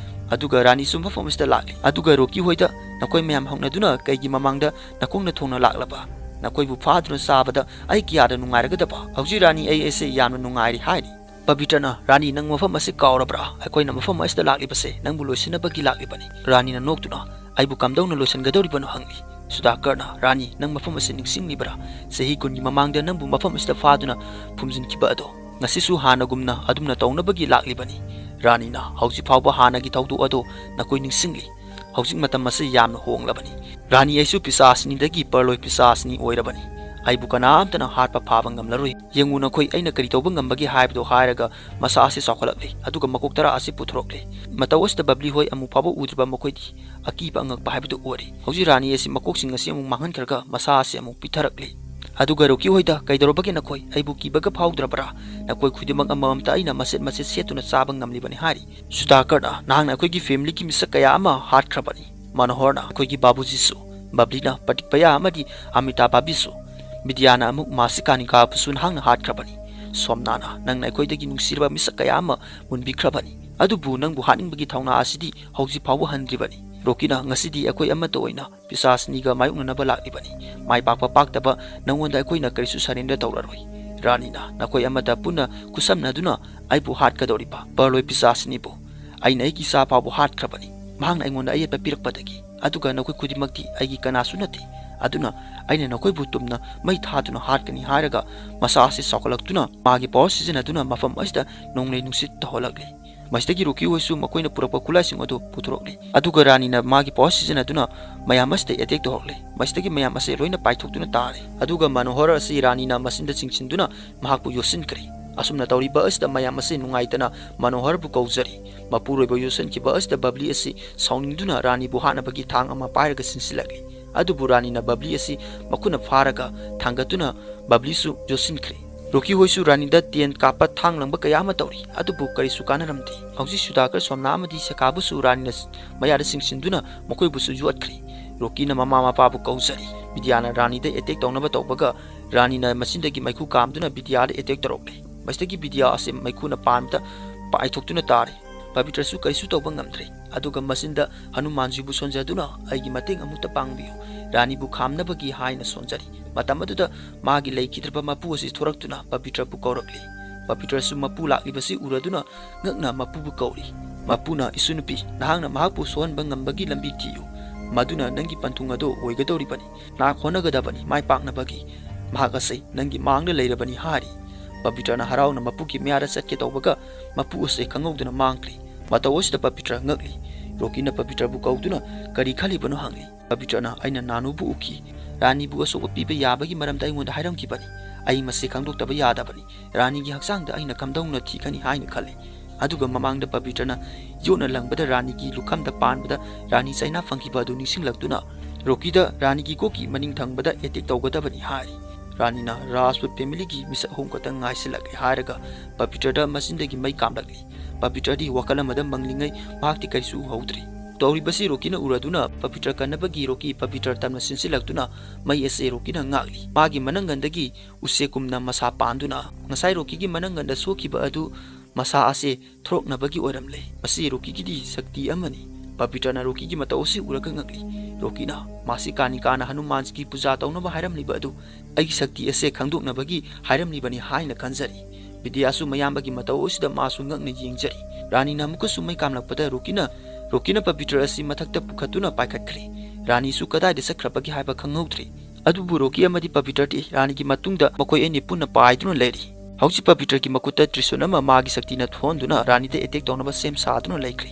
ꯑꯗꯨꯒ ꯔꯥꯅꯤꯁꯨ ꯃꯐꯝ ꯑꯁꯤꯗ ꯂꯥꯛꯂꯤ꯫ ꯑꯗꯨꯒ ꯔꯣꯀꯤ ꯍꯣꯏꯗ ꯅꯈꯣꯏ ꯃꯌꯥꯝ ꯍꯧꯅꯗꯨꯅ ꯀꯩꯒꯤ ꯃꯃꯥꯡꯗ ꯅꯈꯣꯡꯅ ꯊꯣꯡꯅ ꯂꯥꯛꯂꯕ? ꯅꯈꯣꯏꯕꯨ ꯐꯥꯗꯨꯅ ꯆꯥꯕꯗ ꯑꯩ ꯀꯌꯥꯗ ꯅꯨꯡꯉꯥꯏꯔꯒꯗꯕ? ꯍꯧꯖꯤꯛ ꯔꯥꯅꯤ ꯑꯩ ꯑꯩꯁꯦ ꯌꯥꯝꯅ ꯅꯨꯡꯉꯥꯏꯔꯤ ꯍꯥꯏꯔꯤ꯫ ꯄꯕꯤꯇ꯭ꯔꯅ, "ꯔꯥꯅꯤ, ꯅꯪ ꯃꯐꯝ ꯑꯁꯤ ꯀꯥꯎꯔꯕ꯭ꯔꯥ? ꯑꯩꯈꯣꯏꯅ ꯃꯐꯝ ꯑꯁꯤꯗ ꯂꯥꯛꯂꯤꯕꯁꯦ ꯅꯪꯕꯨ ꯂꯣꯏꯁꯤꯟꯅꯕꯒꯤ ꯂꯥꯛꯂꯤꯕꯅꯤ꯫" ꯔꯥꯅꯤꯅ ꯅꯣꯛꯇꯨꯅ, "ꯑꯩꯕꯨ ꯀꯝꯗꯧꯅ ꯂꯣꯏꯁꯤꯟꯒꯗꯧꯔꯤꯕꯅꯣ?" ꯍꯪꯂꯤ꯫ ꯁꯨꯗꯥꯀꯔꯅ, "ꯔꯥꯅꯤ, ꯅꯪ ꯃꯐꯝ ꯑꯁꯤ ꯅꯤꯡꯁꯤꯡꯂꯤꯕ꯭ꯔꯥ? ꯆꯍꯤ ꯀꯨꯟꯒꯤ ꯃꯃꯥꯡꯗ ꯅꯪꯕꯨ ꯃꯐꯝ ꯑꯁꯤꯗ ꯐꯥꯗꯨꯅ ꯐꯨꯝꯖꯤꯟꯈꯤꯕ ꯑꯗꯣ ꯉꯁꯤꯁꯨ ꯍꯥꯟꯅꯒꯨꯝꯅ ꯑꯗꯨꯝꯅ ꯇꯧꯅꯕꯒꯤ ꯂꯥꯛꯂꯤꯕꯅꯤ꯫" ꯔꯥꯅꯤꯅ, "ꯍꯧꯖꯤꯛ ꯐꯥꯎꯕ ꯍꯥꯟꯅꯒꯤ ꯊꯧꯗꯣꯛ ꯑꯗꯣ ꯅꯈꯣꯏ ꯅꯤꯡꯁꯤꯡꯂꯤ꯫ ꯍꯧꯖꯤꯛ ꯃꯇꯝ ꯑꯁꯤ ꯌꯥꯝꯅ ꯍꯣꯡꯂꯕꯅꯤ꯫ ꯔꯥꯅꯤ, ꯑꯩꯁꯨ ꯄꯤꯁꯥꯁꯤꯅꯤꯗꯒꯤ ꯄꯔꯂꯣꯏ ꯄꯤꯁꯥꯁꯤꯅꯤ ꯑꯣꯏꯔꯕꯅꯤ꯫ ꯑꯩꯕꯨ ꯀꯅꯥꯝꯇꯅ ꯍꯥꯠꯄ ꯐꯥꯕ ꯉꯝꯂꯔꯣꯏ꯫ ꯌꯦꯡꯉꯨ ꯅꯈꯣꯏ, ꯑꯩꯅ ꯀꯔꯤ ꯇꯧꯕ ꯉꯝꯕꯒꯦ ꯍꯥꯏꯕꯗꯣ" ꯍꯥꯏꯔꯒ ꯃꯁꯥ ꯑꯁꯤ ꯆꯥꯎꯈꯠꯂꯛꯂꯤ꯫ ꯑꯗꯨꯒ ꯃꯀꯣꯛ ꯇꯔꯥ ꯑꯁꯤ ꯄꯨꯊꯣꯔꯛꯂꯤ꯫ ꯃꯇꯧ ꯑꯁꯤꯗ ꯕꯕ꯭ꯂꯤ ꯍꯣꯏ ꯑꯃꯨꯛ ꯐꯥꯎꯕ ꯎꯗ꯭ꯔꯤꯕ ꯃꯈꯣꯏꯗꯤ ꯑꯀꯤꯕ ꯑꯉꯛꯄ ꯍꯥꯏꯕꯗꯨ ꯑꯣꯏꯔꯤ꯫ ꯍꯧꯖꯤꯛ ꯔꯥꯅꯤ ꯑꯁꯤ ꯃꯀꯣꯛꯁꯤꯡ ꯑꯁꯤ ꯑꯃꯨꯛ ꯃꯥꯡꯍꯟꯈ꯭ꯔꯒ ꯃꯁꯥ ꯑꯁꯤ ꯑꯃꯨꯛ ꯄꯤꯊꯔꯛꯂꯤ꯫ ꯑꯗꯨꯒ ꯔꯣꯀꯤ ꯍꯣꯏꯗ, "ꯀꯩꯗꯧꯔꯕꯒꯦ ꯅꯈꯣꯏ? ꯑꯩꯕꯨ ꯀꯤꯕꯒ ꯐꯥꯎꯗ꯭ꯔꯕ꯭ꯔꯥ? ꯅꯈꯣꯏ ꯈꯨꯗꯤꯡꯃꯛ ꯑꯃꯃꯝꯇ ꯑꯩꯅ ꯃꯆꯦꯠ ꯃꯆꯦꯠ ꯁꯦꯠꯇꯨꯅ ꯆꯥꯕ ꯉꯝꯂꯤꯕꯅꯤ" ꯍꯥꯏꯔꯤ꯫ ꯁꯨꯗꯥꯀꯔꯅ, "ꯅꯍꯥꯛꯅ ꯑꯩꯈꯣꯏꯒꯤ ꯐꯦꯃꯤꯂꯤꯒꯤ ꯃꯤꯁꯛ ꯀꯌꯥ ꯑꯃ ꯍꯥꯠꯈ꯭ꯔꯕꯅꯤ꯫ ꯃꯅꯣꯍꯔꯅ ꯑꯩꯈꯣꯏꯒꯤ ꯕꯥꯕꯨꯖꯤꯁꯨ, ꯕꯕ꯭ꯂꯤꯅ ꯄ꯭ꯔꯗꯤꯛꯄꯌꯥ ꯑꯃꯗꯤ ꯑꯃꯤꯇꯥ ꯕꯥꯕꯤꯁꯨ, ꯕꯤꯗ꯭ꯌꯥꯅ ꯑꯃꯨꯛ ꯃꯥꯁꯤꯀꯥꯅꯤꯀꯥꯕꯨꯁꯨ ꯅꯍꯥꯛꯅ ꯍꯥꯠꯈ꯭ꯔꯕꯅꯤ꯫ ꯁꯣꯝꯅꯥꯅ ꯅꯪꯅ ꯑꯩꯈꯣꯏꯗꯒꯤ ꯅꯨꯡꯁꯤꯔꯕ ꯃꯤꯁꯛ ꯀꯌꯥ ꯑꯃ ꯃꯨꯟꯕꯤꯈ꯭ꯔꯕꯅꯤ꯫ ꯑꯗꯨꯕꯨ ꯅꯪꯕꯨ ꯍꯥꯠꯅꯤꯡꯕꯒꯤ ꯊꯧꯅꯥ ꯑꯁꯤꯗꯤ ꯍꯧꯖꯤꯛ ꯐꯥꯎꯕ ꯍꯟꯗ꯭ꯔꯤꯕꯅꯤ꯫ ꯔꯣꯀꯤꯅ, ꯉꯁꯤꯗꯤ ꯑꯩꯈꯣꯏ ꯑꯃꯠꯇ ꯑꯣꯏꯅ ꯄꯤꯁꯥꯁꯅꯤꯒ ꯃꯥꯌꯣꯛꯅꯅꯕ ꯂꯥꯛꯂꯤꯕꯅꯤ꯫ ꯃꯥꯏ ꯄꯥꯛꯄ ꯄꯥꯛꯇꯕ ꯅꯉꯣꯟꯗ ꯑꯩꯈꯣꯏꯅ ꯀꯔꯤꯁꯨ ꯁꯔꯦꯟꯗꯔ ꯇꯧꯔꯔꯣꯏ꯫" ꯔꯥꯅꯤꯅ, "ꯅꯈꯣꯏ ꯑꯃꯠꯇ ꯄꯨꯟꯅ ꯈꯨꯠꯁꯝꯅꯗꯨꯅ ꯑꯩꯕꯨ ꯍꯥꯠꯀꯗꯧꯔꯤꯕ ꯄꯔꯂꯣꯏ ꯄꯤꯁꯥꯁꯅꯤꯕꯨ? ꯑꯩꯅ ꯑꯩꯒꯤ ꯏꯆꯥ ꯐꯥꯎꯕ ꯍꯥꯠꯈ꯭ꯔꯕꯅꯤ꯫ ꯃꯍꯥꯛꯅ ꯑꯩꯉꯣꯟꯗ ꯑꯌꯦꯠꯄ ꯄꯤꯔꯛꯄꯗꯒꯤ꯫ ꯑꯗꯨꯒ ꯅꯈꯣꯏ ꯈꯨꯗꯤꯡꯃꯛꯇꯤ ꯑꯩꯒꯤ ꯀꯅꯥꯁꯨ ꯅꯠꯇꯦ꯫ ꯑꯗꯨꯅ ꯑꯩꯅ ꯅꯈꯣꯏꯕꯨ ꯇꯨꯝꯅ ꯃꯩ ꯊꯥꯗꯨꯅ ꯍꯥꯠꯀꯅꯤ" ꯍꯥꯏꯔꯒ ꯃꯁꯥ ꯑꯁꯤ ꯆꯥꯎꯈꯠꯂꯛꯇꯨꯅ ꯃꯥꯒꯤ ꯄꯋꯥꯔ ꯁꯤꯖꯤꯟꯅꯗꯨꯅ ꯃꯐꯝ ꯑꯁꯤꯗ ꯅꯣꯡꯂꯩ ꯅꯨꯡꯁꯤꯠ ꯇꯧꯍꯜꯂꯛꯂꯤ꯫ ꯃꯁꯤꯗꯒꯤ ꯔꯣꯀꯤ ꯍꯣꯏꯁꯨ ꯃꯈꯣꯏꯅ ꯄꯨꯔꯛꯄ ꯈꯨꯠꯂꯥꯏꯁꯤꯡ ꯑꯗꯨ ꯄꯨꯊꯣꯔꯛꯂꯤ꯫ ꯑꯗꯨꯒ ꯔꯥꯅꯤꯅ ꯃꯥꯒꯤ ꯄꯋꯥꯔ ꯁꯤꯖꯤꯟꯅꯗꯨꯅ ꯃꯌꯥꯝ ꯑꯁꯤꯗ ꯑꯦꯇꯦꯛ ꯇꯧꯔꯛꯂꯤ꯫ ꯃꯁꯤꯗꯒꯤ ꯃꯌꯥꯝ ꯑꯁꯤ ꯂꯣꯏꯅ ꯄꯥꯏꯊꯣꯛꯇꯨꯅ ꯇꯥꯔꯦ꯫ ꯑꯗꯨꯒ ꯃꯅꯣꯍꯔ ꯑꯁꯤ ꯔꯥꯅꯤꯅ ꯃꯆꯤꯟꯗ ꯆꯤꯡꯁꯤꯟꯗꯨꯅ ꯃꯍꯥꯛꯄꯨ ꯌꯣꯠꯁꯤꯟꯈ꯭ꯔꯦ꯫ ꯑꯁꯨꯝꯅ ꯇꯧꯔꯤꯕ ꯑꯁꯤꯗ ꯃꯌꯥꯝ ꯑꯁꯤ ꯅꯨꯡꯉꯥꯏꯇꯅ ꯃꯅꯣꯍꯔꯕꯨ ꯀꯧꯖꯔꯤ꯫ ꯃꯄꯨꯔꯣꯏꯕ ꯌꯣꯠꯁꯤꯟꯈꯤꯕ ꯑꯁꯤꯗ ꯕꯕ꯭ꯂꯤ ꯑꯁꯤ ꯁꯥꯎꯅꯤꯡꯗꯨꯅ ꯔꯥꯅꯤꯕꯨ ꯍꯥꯠꯅꯕꯒꯤ ꯊꯥꯡ ꯑꯃ ꯄꯥꯏꯔꯒ ꯆꯤꯟꯁꯤꯜꯂꯛꯂꯤ꯫ ꯑꯗꯨꯕꯨ ꯔꯥꯅꯤꯅ ꯕꯕ꯭ꯂꯤ ꯑꯁꯤ ꯃꯈꯨꯠꯅ ꯐꯥꯔꯒ ꯊꯥꯡꯒꯠꯇꯨꯅ ꯕꯕ꯭ꯂꯤꯁꯨ ꯌꯣꯠꯁꯤꯟꯈ꯭ꯔꯦ꯫ ꯔꯣꯀꯤ ꯍꯣꯏꯁꯨ ꯔꯥꯅꯤꯗ ꯇꯦꯟ ꯀꯥꯞꯄ, ꯊꯥꯡ ꯂꯪꯕ ꯀꯌꯥ ꯑꯃ ꯇꯧꯔꯤ, ꯑꯗꯨꯕꯨ ꯀꯔꯤꯁꯨ ꯀꯥꯟꯅꯔꯝꯗꯦ꯫ ꯍꯧꯖꯤꯛ ꯁꯨꯗꯥꯀꯔ, ꯁꯣꯝꯅꯥ ꯑꯃꯗꯤ ꯁꯦꯀꯥꯕꯨꯁꯨ ꯔꯥꯅꯤꯅ ꯃꯌꯥꯗ ꯆꯤꯡꯁꯤꯟꯗꯨꯅ ꯃꯈꯣꯏꯕꯨꯁꯨ ꯌꯣꯠꯈ꯭ꯔꯦ꯫ ꯔꯣꯀꯤꯅ ꯃꯃꯥ ꯃꯄꯥꯕꯨ ꯀꯧꯖꯔꯤ꯫ ꯕꯤꯗ꯭ꯌꯥꯅ ꯔꯥꯅꯤꯗ ꯑꯦꯇꯦꯛ ꯇꯧꯅꯕ ꯇꯧꯕꯒ ꯔꯥꯅꯤꯅ ꯃꯆꯤꯟꯗꯒꯤ ꯃꯩꯈꯨ ꯀꯥꯝꯗꯨꯅ ꯕꯤꯗ꯭ꯌꯥꯗ ꯑꯦꯇꯦꯛ ꯇꯧꯔꯛꯂꯦ꯫ ꯃꯁꯤꯗꯒꯤ ꯕꯤꯗ꯭ꯌꯥ ꯑꯁꯤ ꯃꯩꯈꯨꯅ ꯄꯥꯟꯕꯗ ꯄꯥꯏꯊꯣꯛꯇꯨꯅ ꯇꯥꯔꯦ꯫ ꯄꯕꯤꯇ꯭ꯔꯁꯨ ꯀꯔꯤꯁꯨ ꯇꯧꯕ ꯉꯝꯗ꯭ꯔꯦ꯫ ꯑꯗꯨꯒ ꯃꯆꯤꯟꯗ ꯍꯅꯨꯃꯥꯟꯖꯤꯕꯨ ꯁꯣꯟꯖꯗꯨꯅ ꯑꯩꯒꯤ ꯃꯇꯦꯡ ꯑꯃꯨꯛꯇ ꯄꯥꯡꯕꯤꯌꯨ, ꯔꯥꯅꯤꯕꯨ ꯈꯥꯝꯅꯕꯒꯤ ꯍꯥꯏꯅ ꯁꯣꯟꯖꯔꯤ꯫ ꯃꯇꯝ ꯑꯗꯨꯗ ꯃꯥꯒꯤ ꯂꯩꯈꯤꯗ꯭ꯔꯕ ꯃꯄꯨ ꯑꯁꯤ ꯊꯣꯔꯛꯇꯨꯅ ꯄꯕꯤꯇ꯭ꯔꯕꯨ ꯀꯧꯔꯛꯂꯤ꯫ ꯄꯕꯤꯇ꯭ꯔꯁꯨ ꯃꯄꯨ ꯂꯥꯛꯂꯤꯕꯁꯤ ꯎꯔꯗꯨꯅ ꯉꯛꯅ ꯃꯄꯨꯕꯨ ꯀꯧꯔꯤ꯫ ꯃꯄꯨꯅ, "ꯏꯁꯨ ꯅꯨꯄꯤ, ꯅꯍꯥꯛꯅ ꯃꯍꯥꯛꯄꯨ ꯁꯣꯛꯍꯟꯕ ꯉꯝꯕꯒꯤ ꯂꯝꯕꯤ ꯊꯤꯌꯨ, ꯃꯗꯨꯅ ꯅꯪꯒꯤ ꯄꯟꯊꯨꯡ ꯑꯗꯨ ꯑꯣꯏꯒꯗꯧꯔꯤꯕꯅꯤ꯫ ꯅꯍꯥꯛ ꯍꯣꯠꯅꯒꯗꯕꯅꯤ ꯃꯥꯏ ꯄꯥꯛꯅꯕꯒꯤ꯫ ꯃꯍꯥꯛ ꯑꯁꯤ ꯅꯪꯒꯤ ꯃꯥꯡꯗ ꯂꯩꯔꯕꯅꯤ" ꯍꯥꯏꯔꯤ꯫ ꯄꯕꯤꯇ꯭ꯔꯅ ꯍꯔꯥꯎꯅ ꯃꯄꯨꯒꯤ ꯃꯌꯥꯗ ꯆꯠꯀꯦ ꯇꯧꯕꯒ ꯃꯄꯨ ꯑꯁꯤ ꯈꯪꯍꯧꯗꯅ ꯃꯥꯡꯈ꯭ꯔꯦ꯫ ꯃꯇꯧ ꯑꯁꯤꯗ ꯄꯕꯤꯇ꯭ꯔ ꯉꯛꯂꯤ꯫ ꯔꯣꯀꯤꯅ ꯄꯕꯤꯇ꯭ꯔꯕꯨ ꯀꯧꯗꯨꯅ ꯀꯔꯤ ꯈꯜꯂꯤꯕꯅꯣ ꯍꯪꯂꯤ꯫ ꯄꯕꯤꯇ꯭ꯔꯅ, "ꯑꯩꯅ ꯅꯥꯅꯨꯕꯨ ꯎꯈꯤ꯫ ꯔꯥꯅꯤꯕꯨ ꯑꯁꯣꯛꯄ ꯄꯤꯕ ꯌꯥꯕꯒꯤ ꯃꯔꯝꯗ ꯑꯩꯉꯣꯟꯗ ꯍꯥꯏꯔꯝꯈꯤꯕꯅꯤ꯫ ꯑꯩ ꯃꯁꯤ ꯈꯪꯗꯣꯛꯇꯕ ꯌꯥꯗꯕꯅꯤ꯫ ꯔꯥꯅꯤꯒꯤ ꯍꯛꯆꯥꯡꯗ ꯑꯩꯅ ꯀꯝꯗꯧꯅ ꯊꯤꯒꯅꯤ ꯍꯥꯏꯅ ꯈꯜꯂꯤ"꯫ ꯑꯗꯨꯒ ꯃꯃꯥꯡꯗ ꯄꯕꯤꯇ꯭ꯔꯅ ꯌꯣꯠꯅ ꯂꯪꯕꯗ ꯔꯥꯅꯤꯒꯤ ꯂꯨꯈꯝꯗ ꯄꯥꯟꯕꯗ ꯔꯥꯅꯤ ꯆꯩꯅꯥ ꯐꯪꯈꯤꯕ ꯑꯗꯨ ꯅꯤꯡꯁꯤꯡꯂꯛꯇꯨꯅ ꯔꯣꯀꯤꯗ ꯔꯥꯅꯤꯒꯤ ꯀꯣꯛꯀꯤ ꯃꯅꯤꯡ ꯊꯪꯕꯗ ꯑꯦꯇꯦꯛ ꯇꯧꯒꯗꯕꯅꯤ ꯍꯥꯏꯔꯤ꯫ ꯔꯥꯅꯤꯅ, "ꯔꯥꯖꯄꯨꯠ ꯐꯦꯃꯤꯂꯤꯒꯤ ꯃꯤꯁꯛ ꯑꯍꯨꯝ ꯈꯛꯇ ꯉꯥꯏꯁꯤꯜꯂꯛꯂꯦ" ꯍꯥꯏꯔꯒ ꯄꯕꯤꯇ꯭ꯔꯗ ꯃꯆꯤꯟꯗꯒꯤ ꯃꯩ ꯀꯥꯝꯂꯛꯂꯤ꯫ ꯄꯕꯤꯇ꯭ꯔꯗꯤ ꯋꯥꯈꯜ ꯑꯃꯗ ꯃꯪꯂꯤꯉꯩ ꯃꯍꯥꯛꯇꯤ ꯀꯔꯤꯁꯨ ꯎꯍꯧꯗ꯭ꯔꯦ꯫ ꯇꯧꯔꯤꯕꯁꯤ ꯔꯣꯀꯤꯅ ꯎꯔꯗꯨꯅ ꯄꯕꯤꯇ꯭ꯔ ꯀꯟꯅꯕꯒꯤ ꯔꯣꯀꯤ ꯄꯕꯤꯇ꯭ꯔ ꯇꯝꯅ ꯆꯦꯟꯁꯤꯜꯂꯛꯇꯨꯅ ꯃꯩ ꯑꯁꯤ ꯔꯣꯀꯤꯅ ꯉꯥꯛꯂꯤ꯫ ꯃꯥꯒꯤ ꯃꯅꯪꯒꯟꯗꯒꯤ ꯎꯆꯦꯛꯀꯨꯝꯅ ꯃꯁꯥ ꯄꯥꯟꯗꯨꯅ ꯉꯁꯥꯏ ꯔꯣꯀꯤꯒꯤ ꯃꯅꯪꯒꯟꯗ ꯁꯣꯛꯈꯤꯕ ꯑꯗꯨ ꯃꯁꯥ ꯑꯁꯤ ꯊꯣꯔꯛꯅꯕꯒꯤ ꯑꯣꯏꯔꯝꯂꯦ꯫ ꯃꯁꯤ ꯔꯣꯀꯤꯒꯤꯗꯤ ꯁꯛꯇꯤ ꯑꯃꯅꯤ꯫ ꯄꯕꯤꯇ꯭ꯔꯅ ꯔꯣꯀꯤꯒꯤ ꯃꯇꯧ ꯑꯁꯤ ꯎꯔꯒ ꯉꯛꯂꯤ꯫ ꯔꯣꯀꯤꯅ, "ꯃꯥꯁꯤ ꯀꯥꯅꯤꯀꯥꯅ ꯍꯅꯨꯃꯥꯟꯁꯤꯒꯤ ꯄꯨꯖꯥ ꯇꯧꯅꯕ ꯍꯥꯏꯔꯝꯂꯤꯕ ꯑꯗꯨ ꯑꯩꯒꯤ ꯁꯛꯇꯤ ꯑꯁꯦ ꯈꯪꯗꯣꯛꯅꯕꯒꯤ ꯍꯥꯏꯔꯝꯂꯤꯕꯅꯤ" ꯍꯥꯏꯅ ꯈꯟꯖꯔꯤ꯫ ꯕꯤꯗ꯭ꯌꯥꯁꯨ ꯃꯌꯥꯝꯕꯒꯤ ꯃꯇꯧ ꯑꯁꯤꯗ ꯃꯥꯁꯨ ꯉꯛꯅ ꯌꯦꯡꯖꯔꯤ꯫ ꯔꯥꯅꯤꯅ ꯑꯃꯨꯛꯀꯁꯨ ꯃꯩ ꯀꯥꯝꯂꯛꯄꯗ ꯔꯣꯀꯤꯅ, ꯔꯣꯀꯤꯅ ꯄꯕꯤꯇ꯭ꯔ ꯑꯁꯤ ꯃꯊꯛꯇ ꯄꯨꯈꯠꯇꯨꯅ ꯄꯥꯏꯈꯠꯈ꯭ꯔꯦ꯫ ꯔꯥꯅꯤꯁꯨ ꯀꯗꯥꯏꯗ ꯆꯠꯈ꯭ꯔꯕꯒꯦ ꯍꯥꯏꯕ ꯈꯪꯍꯧꯗ꯭ꯔꯦ꯫ ꯑꯗꯨꯕꯨ ꯔꯣꯀꯤ ꯑꯃꯗꯤ ꯄꯕꯤꯇ꯭ꯔꯗꯤ ꯔꯥꯅꯤꯒꯤ ꯃꯇꯨꯡꯗ ꯃꯈꯣꯏ ꯑꯅꯤ ꯄꯨꯟꯅ ꯄꯥꯏꯗꯨꯅ ꯂꯩꯔꯤ꯫ ꯍꯧꯖꯤꯛ ꯄꯕꯤꯇ꯭ꯔꯒꯤ ꯃꯈꯨꯠꯇ ꯇ꯭ꯔꯤꯁꯨꯟ ꯑꯃ ꯃꯥꯒꯤ ꯁꯛꯇꯤꯅ ꯊꯣꯛꯍꯟꯗꯨꯅ ꯔꯥꯅꯤꯗ ꯑꯦꯇꯦꯛ ꯇꯧꯅꯕ ꯁꯦꯝ ꯁꯥꯗꯨꯅ ꯂꯩꯈ꯭ꯔꯦ꯫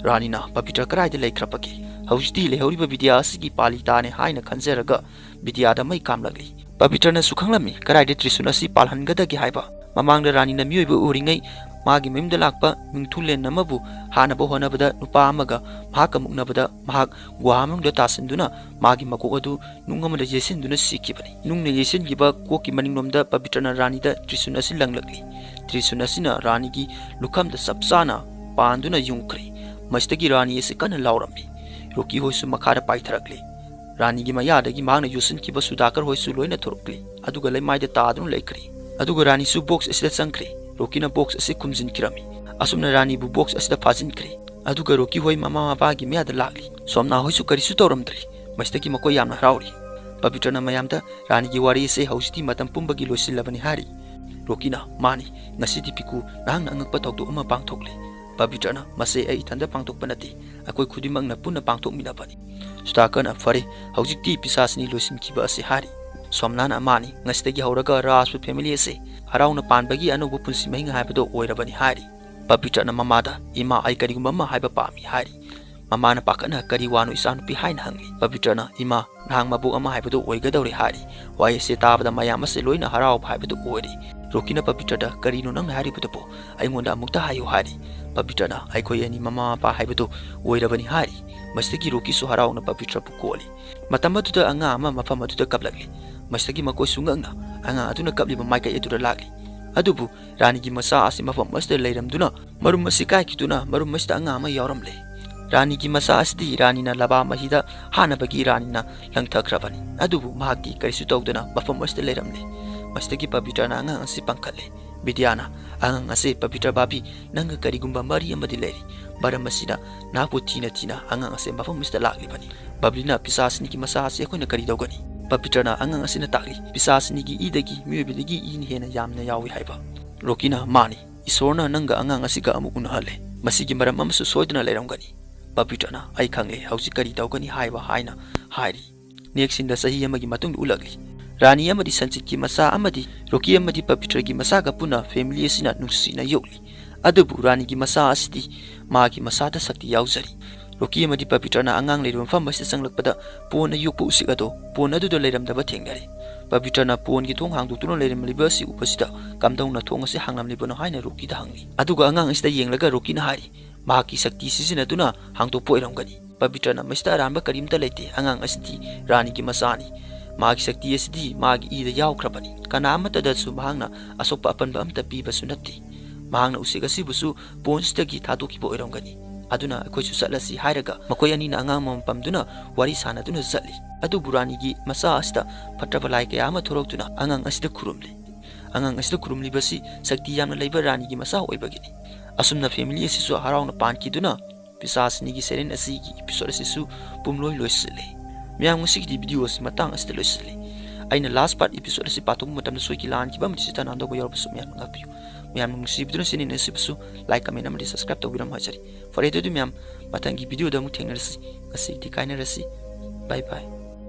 ꯔꯥꯅꯤꯅ, "ꯄꯕꯤꯇ꯭ꯔ ꯀꯗꯥꯏꯗ ꯂꯩꯈ꯭ꯔꯕꯒꯦ? ꯍꯧꯖꯤꯛꯇꯤ ꯂꯩꯍꯧꯔꯤꯕ ꯕꯤꯗ꯭ꯌꯥ ꯑꯁꯤꯒꯤ ꯄꯥꯂꯤ ꯇꯥꯅꯦ" ꯍꯥꯏꯅ ꯈꯟꯖꯔꯒ ꯕꯤꯗ꯭ꯌꯥꯗ ꯃꯩ ꯀꯥꯝꯂꯛꯂꯤ꯫ ꯄꯕꯤꯇ꯭ꯔꯅꯁꯨ ꯈꯪꯂꯝꯃꯤ ꯀꯗꯥꯏꯗ ꯇ꯭ꯔꯤꯁꯨꯟ ꯑꯁꯤ ꯄꯥꯜꯍꯟꯒꯗꯒꯦ ꯍꯥꯏꯕ꯫ ꯃꯃꯥꯡꯗ ꯔꯥꯅꯤꯅ ꯃꯤꯑꯣꯏꯕ ꯎꯔꯤꯉꯩ ꯃꯥꯒꯤ ꯃꯌꯨꯝꯗ ꯂꯥꯛꯄ ꯅꯤꯡꯊꯨꯂꯦꯟ ꯑꯃꯕꯨ ꯍꯥꯠꯅꯕ ꯍꯣꯠꯅꯕꯗ ꯅꯨꯄꯥ ꯑꯃꯒ ꯃꯍꯥꯛꯀ ꯃꯨꯛꯅꯕꯗ ꯃꯍꯥꯛ ꯒꯨꯍꯥ ꯃꯅꯨꯡꯗ ꯇꯥꯁꯤꯟꯗꯨꯅ ꯃꯥꯒꯤ ꯃꯀꯣꯛ ꯑꯗꯨ ꯅꯨꯡ ꯑꯃꯗ ꯌꯩꯁꯤꯟꯗꯨꯅ ꯁꯤꯈꯤꯕꯅꯤ꯫ ꯅꯨꯡꯅ ꯌꯩꯁꯤꯟꯈꯤꯕ ꯀꯣꯛꯀꯤ ꯃꯅꯤꯡꯂꯣꯝꯗ ꯄꯕꯤꯇ꯭ꯔꯅ ꯔꯥꯅꯤꯗ ꯇ꯭ꯔꯤꯁꯨꯟ ꯑꯁꯤ ꯂꯪꯂꯛꯂꯤ꯫ ꯇ꯭ꯔꯤꯁꯨꯟ ꯑꯁꯤꯅ ꯔꯥꯅꯤꯒꯤ ꯂꯨꯈꯝꯗ ꯆꯞ ꯆꯥꯅ ꯄꯥꯟꯗꯨꯅ ꯌꯨꯡꯈ꯭ꯔꯦ꯫ ꯃꯁꯤꯗꯒꯤ ꯔꯥꯅꯤ ꯑꯁꯤ ꯀꯟꯅ ꯂꯥꯎꯔꯝꯃꯤ꯫ ꯔꯣꯀꯤ ꯍꯣꯏꯁꯨ ꯃꯈꯥꯗ ꯄꯥꯏꯊꯔꯛꯂꯤ꯫ ꯔꯥꯅꯤꯒꯤ ꯃꯌꯥꯗꯒꯤ ꯃꯍꯥꯛꯅ ꯌꯣꯠꯁꯤꯟꯈꯤꯕ ꯁꯨꯗꯥꯀꯔ ꯍꯣꯏꯁꯨ ꯂꯣꯏꯅ ꯊꯣꯔꯛꯂꯤ꯫ ꯑꯗꯨꯒ ꯂꯩꯃꯥꯏꯗ ꯇꯥꯗꯨꯅ ꯂꯩꯈ꯭ꯔꯦ꯫ ꯑꯗꯨꯒ ꯔꯥꯅꯤꯁꯨ ꯕꯣꯛꯁ ꯑꯁꯤꯗ ꯆꯪꯈ꯭ꯔꯦ꯫ ꯔꯣꯀꯤꯅ ꯕꯣꯛꯁ ꯑꯁꯤ ꯈꯨꯝꯖꯤꯟꯈꯤꯔꯝꯃꯤ꯫ ꯑꯁꯨꯝꯅ ꯔꯥꯅꯤꯕꯨ ꯕꯣꯛꯁ ꯑꯁꯤꯗ ꯐꯥꯖꯤꯟꯈ꯭ꯔꯦ꯫ ꯑꯗꯨꯒ ꯔꯣꯀꯤ ꯍꯣꯏ ꯃꯃꯥ ꯃꯄꯥꯒꯤ ꯃꯌꯥꯗ ꯂꯥꯛꯂꯤ꯫ ꯁꯣꯝꯅꯥ ꯍꯣꯏꯁꯨ ꯀꯔꯤꯁꯨ ꯇꯧꯔꯝꯗ꯭ꯔꯦ꯫ ꯃꯁꯤꯗꯒꯤ ꯃꯈꯣꯏ ꯌꯥꯝꯅ ꯍꯔꯥꯎꯔꯤ꯫ ꯄꯕꯤꯇ꯭ꯔꯅ ꯃꯌꯥꯝꯗ ꯔꯥꯅꯤꯒꯤ ꯋꯥꯔꯤ ꯑꯁꯤ ꯍꯧꯖꯤꯛꯇꯤ ꯃꯇꯝ ꯄꯨꯝꯕꯒꯤ ꯂꯣꯏꯁꯤꯜꯂꯕꯅꯤ ꯍꯥꯏꯔꯤ꯫ ꯔꯣꯀꯤꯅ, "ꯃꯥꯅꯤ, ꯉꯁꯤꯗꯤ ꯄꯤꯀꯨ, ꯅꯍꯥꯛꯅ ꯑꯉꯛꯄ ꯊꯧꯗꯣꯛ ꯑꯃ ꯄꯥꯡꯊꯣꯛꯂꯦ꯫" ꯄꯕꯤꯇ꯭ꯔꯅ, "ꯃꯁꯤ ꯑꯩ ꯏꯊꯟꯗ ꯄꯥꯡꯊꯣꯛꯄ ꯅꯠꯇꯦ, ꯑꯩꯈꯣꯏ ꯈꯨꯗꯤꯡꯃꯛꯅ ꯄꯨꯟꯅ ꯄꯥꯡꯊꯣꯛꯃꯤꯟꯅꯕꯅꯤ꯫" ꯁꯨꯗꯥꯀꯔꯅ, "ꯐꯔꯦ, ꯍꯧꯖꯤꯛꯇꯤ ꯄꯤꯁꯥꯁꯤꯅꯤ ꯂꯣꯏꯁꯤꯟꯈꯤꯕ ꯑꯁꯤ ꯍꯥꯏꯔꯤ꯫" ꯁꯣꯝꯅꯥꯅ, "ꯃꯥꯅꯤ, ꯉꯁꯤꯗꯒꯤ ꯍꯧꯔꯒ ꯔꯥꯖꯄꯨꯠ ꯐꯦꯃꯤꯂꯤ ꯑꯁꯤ ꯍꯔꯥꯎꯅ ꯄꯥꯟꯕꯒꯤ ꯑꯅꯧꯕ ꯄꯨꯟꯁꯤ ꯃꯍꯤꯡ ꯍꯥꯏꯕꯗꯨ ꯑꯣꯏꯔꯕꯅꯤ" ꯍꯥꯏꯔꯤ꯫ ꯄꯕꯤꯇ꯭ꯔꯅ ꯃꯃꯥꯗ, "ꯏꯃꯥ, ꯑꯩ ꯀꯔꯤꯒꯨꯝꯕ ꯑꯃ ꯍꯥꯏꯕ ꯄꯥꯝꯃꯤ" ꯍꯥꯏꯔꯤ꯫ ꯃꯃꯥꯅ ꯄꯥꯈꯠꯅ, "ꯀꯔꯤ ꯋꯥꯅꯣ ꯏꯆꯥꯅꯨꯄꯤ?" ꯍꯥꯏꯅ ꯍꯪꯂꯤ꯫ ꯄꯕꯤꯇ꯭ꯔꯅ, "ꯏꯃꯥ, ꯅꯍꯥꯛ ꯃꯕꯣꯛ ꯑꯃ ꯍꯥꯏꯕꯗꯨ ꯑꯣꯏꯒꯗꯧꯔꯦ" ꯍꯥꯏꯔꯤ꯫ ꯋꯥꯍꯩ ꯑꯁꯤ ꯇꯥꯕꯗ ꯃꯌꯥꯝ ꯑꯁꯤ ꯂꯣꯏꯅ ꯍꯔꯥꯎꯕ ꯍꯥꯏꯕꯗꯨ ꯑꯣꯏꯔꯦ꯫ ꯔꯣꯀꯤꯅ ꯄꯕꯤꯇ꯭ꯔꯗ, "ꯀꯔꯤꯅꯣ ꯅꯪꯅ ꯍꯥꯏꯔꯤꯕꯗꯨꯕꯨ? ꯑꯩꯉꯣꯟꯗ ꯑꯃꯨꯛꯇ ꯍꯥꯏꯌꯨ" ꯍꯥꯏꯔꯤ꯫ ꯄꯕꯤꯇ꯭ꯔꯅ, "ꯑꯩꯈꯣꯏ ꯑꯅꯤ ꯃꯃꯥ ꯃꯄꯥ ꯍꯥꯏꯕꯗꯨ ꯑꯣꯏꯔꯕꯅꯤ" ꯍꯥꯏꯔꯤ꯫ ꯃꯁꯤꯗꯒꯤ ꯔꯣꯀꯤꯁꯨ ꯍꯔꯥꯎꯅ ꯄꯕꯤꯇ꯭ꯔꯕꯨ ꯀꯣꯜꯂꯤ꯫ ꯃꯇꯝ ꯑꯗꯨꯗ ꯑꯉꯥꯡ ꯑꯃ ꯃꯐꯝ ꯑꯗꯨꯗ ꯀꯞꯂꯛꯂꯤ꯫ ꯃꯁꯤꯗꯒꯤ ꯃꯈꯣꯏꯁꯨ ꯉꯛꯅ ꯑꯉꯥꯡ ꯑꯗꯨꯅ ꯀꯞꯂꯤꯕ ꯃꯥꯏꯀꯩ ꯑꯗꯨꯗ ꯂꯥꯛꯂꯤ꯫ ꯑꯗꯨꯕꯨ ꯔꯥꯅꯤꯒꯤ ꯃꯆꯥ ꯑꯁꯤ ꯃꯐꯝ ꯑꯁꯤꯗ ꯂꯩꯔꯝꯗꯨꯅ ꯃꯔꯨꯝ ꯑꯁꯤ ꯀꯥꯏꯈꯤꯗꯨꯅ ꯃꯔꯨꯝ ꯑꯁꯤꯗ ꯑꯉꯥꯡ ꯑꯃ ꯌꯥꯎꯔꯝꯂꯦ꯫ ꯔꯥꯅꯤꯒꯤ ꯃꯆꯥ ꯑꯁꯤꯗꯤ ꯔꯥꯅꯤꯅ ꯂꯕꯥ ꯃꯍꯤꯗ ꯍꯥꯠꯅꯕꯒꯤ ꯔꯥꯅꯤꯅ ꯂꯪꯊꯈ꯭ꯔꯕꯅꯤ꯫ ꯑꯗꯨꯕꯨ ꯃꯍꯥꯛꯇꯤ ꯀꯔꯤꯁꯨ ꯇꯧꯗꯅ ꯃꯐꯝ ꯑꯁꯤꯗ ꯂꯩꯔꯝꯂꯦ꯫ ꯃꯁꯤꯗꯒꯤ ꯄꯕꯤꯇ꯭ꯔꯅ ꯑꯉꯥꯡ ꯑꯁꯤ ꯄꯥꯡꯈꯠꯂꯦ꯫ ꯕꯤꯗ꯭ꯌꯥꯅ, "ꯑꯉꯥꯡ ꯑꯁꯤ ꯄꯕꯤꯇ꯭ꯔ ꯕꯥꯕꯤ, ꯅꯪꯒ ꯀꯔꯤꯒꯨꯝꯕ ꯃꯔꯤ ꯑꯃꯗꯤ ꯂꯩꯔꯤ꯫ ꯃꯔꯝ ꯑꯁꯤꯅ ꯅꯍꯥꯛꯄꯨ ꯊꯤꯅ ꯊꯤꯅ ꯑꯉꯥꯡ ꯑꯁꯤ ꯃꯐꯝ ꯑꯁꯤꯗ ꯂꯥꯛꯂꯤꯕꯅꯤ꯫" ꯕꯕ꯭ꯂꯤꯅ, "ꯄꯤꯁꯥꯁꯤꯅꯤꯒꯤ ꯃꯆꯥ ꯑꯁꯤ ꯑꯩꯈꯣꯏꯅ ꯀꯔꯤ ꯇꯧꯒꯅꯤ?" ꯄꯕꯤꯇ꯭ꯔꯅ ꯑꯉꯥꯡ ꯑꯁꯤꯅ ꯇꯥꯛꯂꯤ, "ꯄꯤꯁꯥꯁꯤꯅꯤꯒꯤ ꯏꯗꯒꯤ ꯃꯤꯑꯣꯏꯕꯗꯒꯤ ꯏꯅ ꯍꯦꯟꯅ ꯌꯥꯝꯅ ꯌꯥꯎꯏ" ꯍꯥꯏꯕ꯫ ꯔꯣꯀꯤꯅ, "ꯃꯥꯅꯤ, ꯏꯁꯣꯔꯅ ꯅꯪꯒ ꯑꯉꯥꯡ ꯑꯁꯤꯒ ꯑꯃꯨꯛ ꯎꯅꯍꯜꯂꯦ꯫ ꯃꯁꯤꯒꯤ ꯃꯔꯝ ꯑꯃꯁꯨ ꯁꯣꯏꯗꯅ ꯂꯩꯔꯝꯒꯅꯤ꯫" ꯄꯕꯤꯇ꯭ꯔꯅ, "ꯑꯩ ꯈꯪꯂꯦ, ꯍꯧꯖꯤꯛ ꯀꯔꯤ ꯇꯧꯒꯅꯤ ꯍꯥꯏꯕ" ꯍꯥꯏꯅ ꯍꯥꯏꯔꯤ꯫ ꯅꯦꯛꯁ ꯁꯤꯟꯗ ꯆꯍꯤ ꯑꯃꯒꯤ ꯃꯇꯨꯡꯗ ꯎꯠꯂꯛꯂꯤ꯫ ꯔꯥꯅꯤ ꯑꯃꯗꯤ ꯁꯟꯖꯤꯠꯀꯤ ꯃꯆꯥ ꯑꯃꯗꯤ ꯔꯣꯀꯤ ꯑꯃꯗꯤ ꯄꯕꯤꯇ꯭ꯔꯒꯤ ꯃꯆꯥꯒ ꯄꯨꯟꯅ ꯐꯦꯃꯤꯂꯤ ꯑꯁꯤꯅ ꯅꯨꯡꯁꯤꯅ ꯌꯣꯛꯂꯤ꯫ ꯑꯗꯨꯕꯨ ꯔꯥꯅꯤꯒꯤ ꯃꯆꯥ ꯑꯁꯤꯗꯤ ꯃꯥꯒꯤ ꯃꯁꯥꯗ ꯁꯛꯇꯤ ꯌꯥꯎꯖꯔꯤ꯫ ꯔꯣꯀꯤ ꯑꯃꯗꯤ ꯄꯕꯤꯇ꯭ꯔꯅ ꯑꯉꯥꯡ ꯂꯩꯔꯤꯕ ꯃꯐꯝ ꯑꯁꯤꯗ ꯆꯪꯂꯛꯄꯗ ꯄꯣꯟꯅ ꯌꯣꯛꯄ ꯎꯆꯦꯛ ꯑꯗꯣ ꯄꯣꯟ ꯑꯗꯨꯗ ꯂꯩꯔꯝꯗꯕ ꯊꯦꯡꯅꯔꯦ꯫ ꯄꯕꯤꯇ꯭ꯔꯅ ꯄꯣꯟꯒꯤ ꯊꯣꯡ ꯍꯥꯡꯗꯣꯛꯇꯨꯅ ꯂꯩꯔꯝꯂꯤꯕ ꯑꯁꯤ ꯎꯕꯁꯤꯗ, "ꯀꯝꯗꯧꯅ ꯊꯣꯡ ꯑꯁꯤ ꯍꯥꯡꯂꯝꯂꯤꯕꯅꯣ?" ꯍꯥꯏꯅ ꯔꯣꯀꯤꯗ ꯍꯪꯂꯤ꯫ ꯑꯗꯨꯒ ꯑꯉꯥꯡ ꯑꯁꯤꯗ ꯌꯦꯡꯂꯒ ꯔꯣꯀꯤꯅ ꯍꯥꯏꯔꯤ, "ꯃꯍꯥꯛꯀꯤ ꯁꯛꯇꯤ ꯁꯤꯖꯤꯟꯅꯗꯨꯅ ꯍꯥꯡꯗꯣꯛꯄ ꯑꯣꯏꯔꯝꯒꯅꯤ꯫" ꯄꯕꯤꯇ꯭ꯔꯅ, "ꯃꯁꯤꯗ ꯑꯔꯥꯟꯕ ꯀꯔꯤꯝꯇ ꯂꯩꯇꯦ, ꯑꯉꯥꯡ ꯑꯁꯤꯗꯤ ꯔꯥꯅꯤꯒꯤ ꯃꯆꯥꯅꯤ꯫ ꯃꯥꯒꯤ ꯁꯛꯇꯤ ꯑꯁꯤꯗꯤ ꯃꯥꯒꯤ ꯏꯗ ꯌꯥꯎꯈ꯭ꯔꯕꯅꯤ꯫ ꯀꯅꯥ ꯑꯃꯠꯇꯗꯁꯨ ꯃꯍꯥꯛꯅ ꯑꯁꯣꯛꯄ ꯑꯄꯟꯕ ꯑꯃꯠꯇ ꯄꯤꯕꯁꯨ ꯅꯠꯇꯦ꯫ ꯃꯍꯥꯛꯅ ꯎꯆꯦꯛ ꯑꯁꯤꯕꯨꯁꯨ ꯄꯣꯟꯁꯤꯗꯒꯤ ꯊꯥꯗꯣꯛꯈꯤꯕ ꯑꯣꯏꯔꯝꯒꯅꯤ꯫" ꯑꯗꯨꯅ ꯑꯩꯈꯣꯏꯁꯨ ꯆꯠꯂꯁꯤ" ꯍꯥꯏꯔꯒ ꯃꯈꯣꯏ ꯑꯅꯤꯅ ꯑꯉꯥꯡ ꯑꯃꯃꯝ ꯄꯝꯗꯨꯅ ꯋꯥꯔꯤ ꯁꯥꯟꯅꯗꯨꯅ ꯆꯠꯂꯤ꯫ ꯑꯗꯨꯕꯨ ꯔꯥꯅꯤꯒꯤ ꯃꯆꯥ ꯑꯁꯤꯗ ꯐꯠꯇꯕ ꯂꯥꯏ ꯀꯌꯥ ꯑꯃ ꯊꯣꯔꯛꯇꯨꯅ ꯑꯉꯥꯡ ꯑꯁꯤꯗ ꯈꯨꯔꯨꯝꯂꯤ꯫ ꯑꯉꯥꯡ ꯑꯁꯤꯗ ꯈꯨꯔꯨꯝꯂꯤꯕꯁꯤ ꯁꯛꯇꯤ ꯌꯥꯝꯅ ꯂꯩꯕ ꯔꯥꯅꯤꯒꯤ ꯃꯆꯥ ꯑꯣꯏꯕꯒꯤꯅꯤ꯫ ꯑꯁꯨꯝꯅ ꯐꯦꯃꯤꯂꯤ ꯑꯁꯤꯁꯨ ꯍꯔꯥꯎꯅ ꯄꯥꯟꯈꯤꯗꯨꯅ ꯄꯤꯁꯥꯆꯅꯤꯒꯤ ꯁꯦꯔꯦꯟ ꯑꯁꯤꯒꯤ ꯏꯄꯤꯁꯣꯗ ꯑꯁꯤꯁꯨ ꯄꯨꯝꯂꯣꯏ ꯂꯣꯏꯁꯤꯜꯂꯦ꯫ ꯃꯌꯥꯝ, ꯉꯁꯤꯒꯤꯗꯤ ꯚꯤꯗꯤꯑꯣ ꯑꯁꯤ ꯃꯇꯥꯡ ꯑꯁꯤꯗ ꯂꯣꯏꯁꯤꯜꯂꯤ꯫ ꯑꯩꯅ ꯂꯥꯁ ꯄꯥꯔꯠ ꯏꯄꯤꯁꯣꯗ ꯑꯁꯤ ꯄꯥꯊꯣꯛꯄ ꯃꯇꯝꯗ ꯁꯣꯏꯈꯤ ꯂꯥꯟꯈꯤꯕ ꯑꯃꯗꯤ ꯆꯤꯠꯇ ꯅꯥꯟꯗꯧꯕ ꯌꯥꯎꯔꯕꯁꯨ ꯃꯌꯥꯝꯅ ꯉꯥꯛꯄꯤꯌꯨ꯫ ꯃꯌꯥꯝꯅ ꯅꯨꯡꯁꯤꯕꯤꯗꯨꯅ ꯆꯦꯅꯦꯜ ꯑꯁꯤꯕꯨꯁꯨ ꯂꯥꯏꯛ, ꯀꯃꯦꯟ ꯑꯃꯗꯤ ꯁꯕꯁꯀ꯭ꯔꯥꯏꯕ ꯇꯧꯕꯤꯔꯝꯃꯨ ꯍꯥꯏꯖꯔꯤ꯫ ꯐꯔꯦ, ꯑꯗꯨꯗꯤ ꯃꯌꯥꯝ, ꯃꯊꯪꯒꯤ ꯚꯤꯗꯤꯑꯣꯗ ꯑꯃꯨꯛ ꯊꯦꯡꯅꯔꯁꯤ꯫ ꯉꯁꯤꯒꯤꯗꯤ ꯀꯥꯏꯅꯔꯁꯤ꯫ ꯕꯥꯏ ꯕꯥꯏ꯫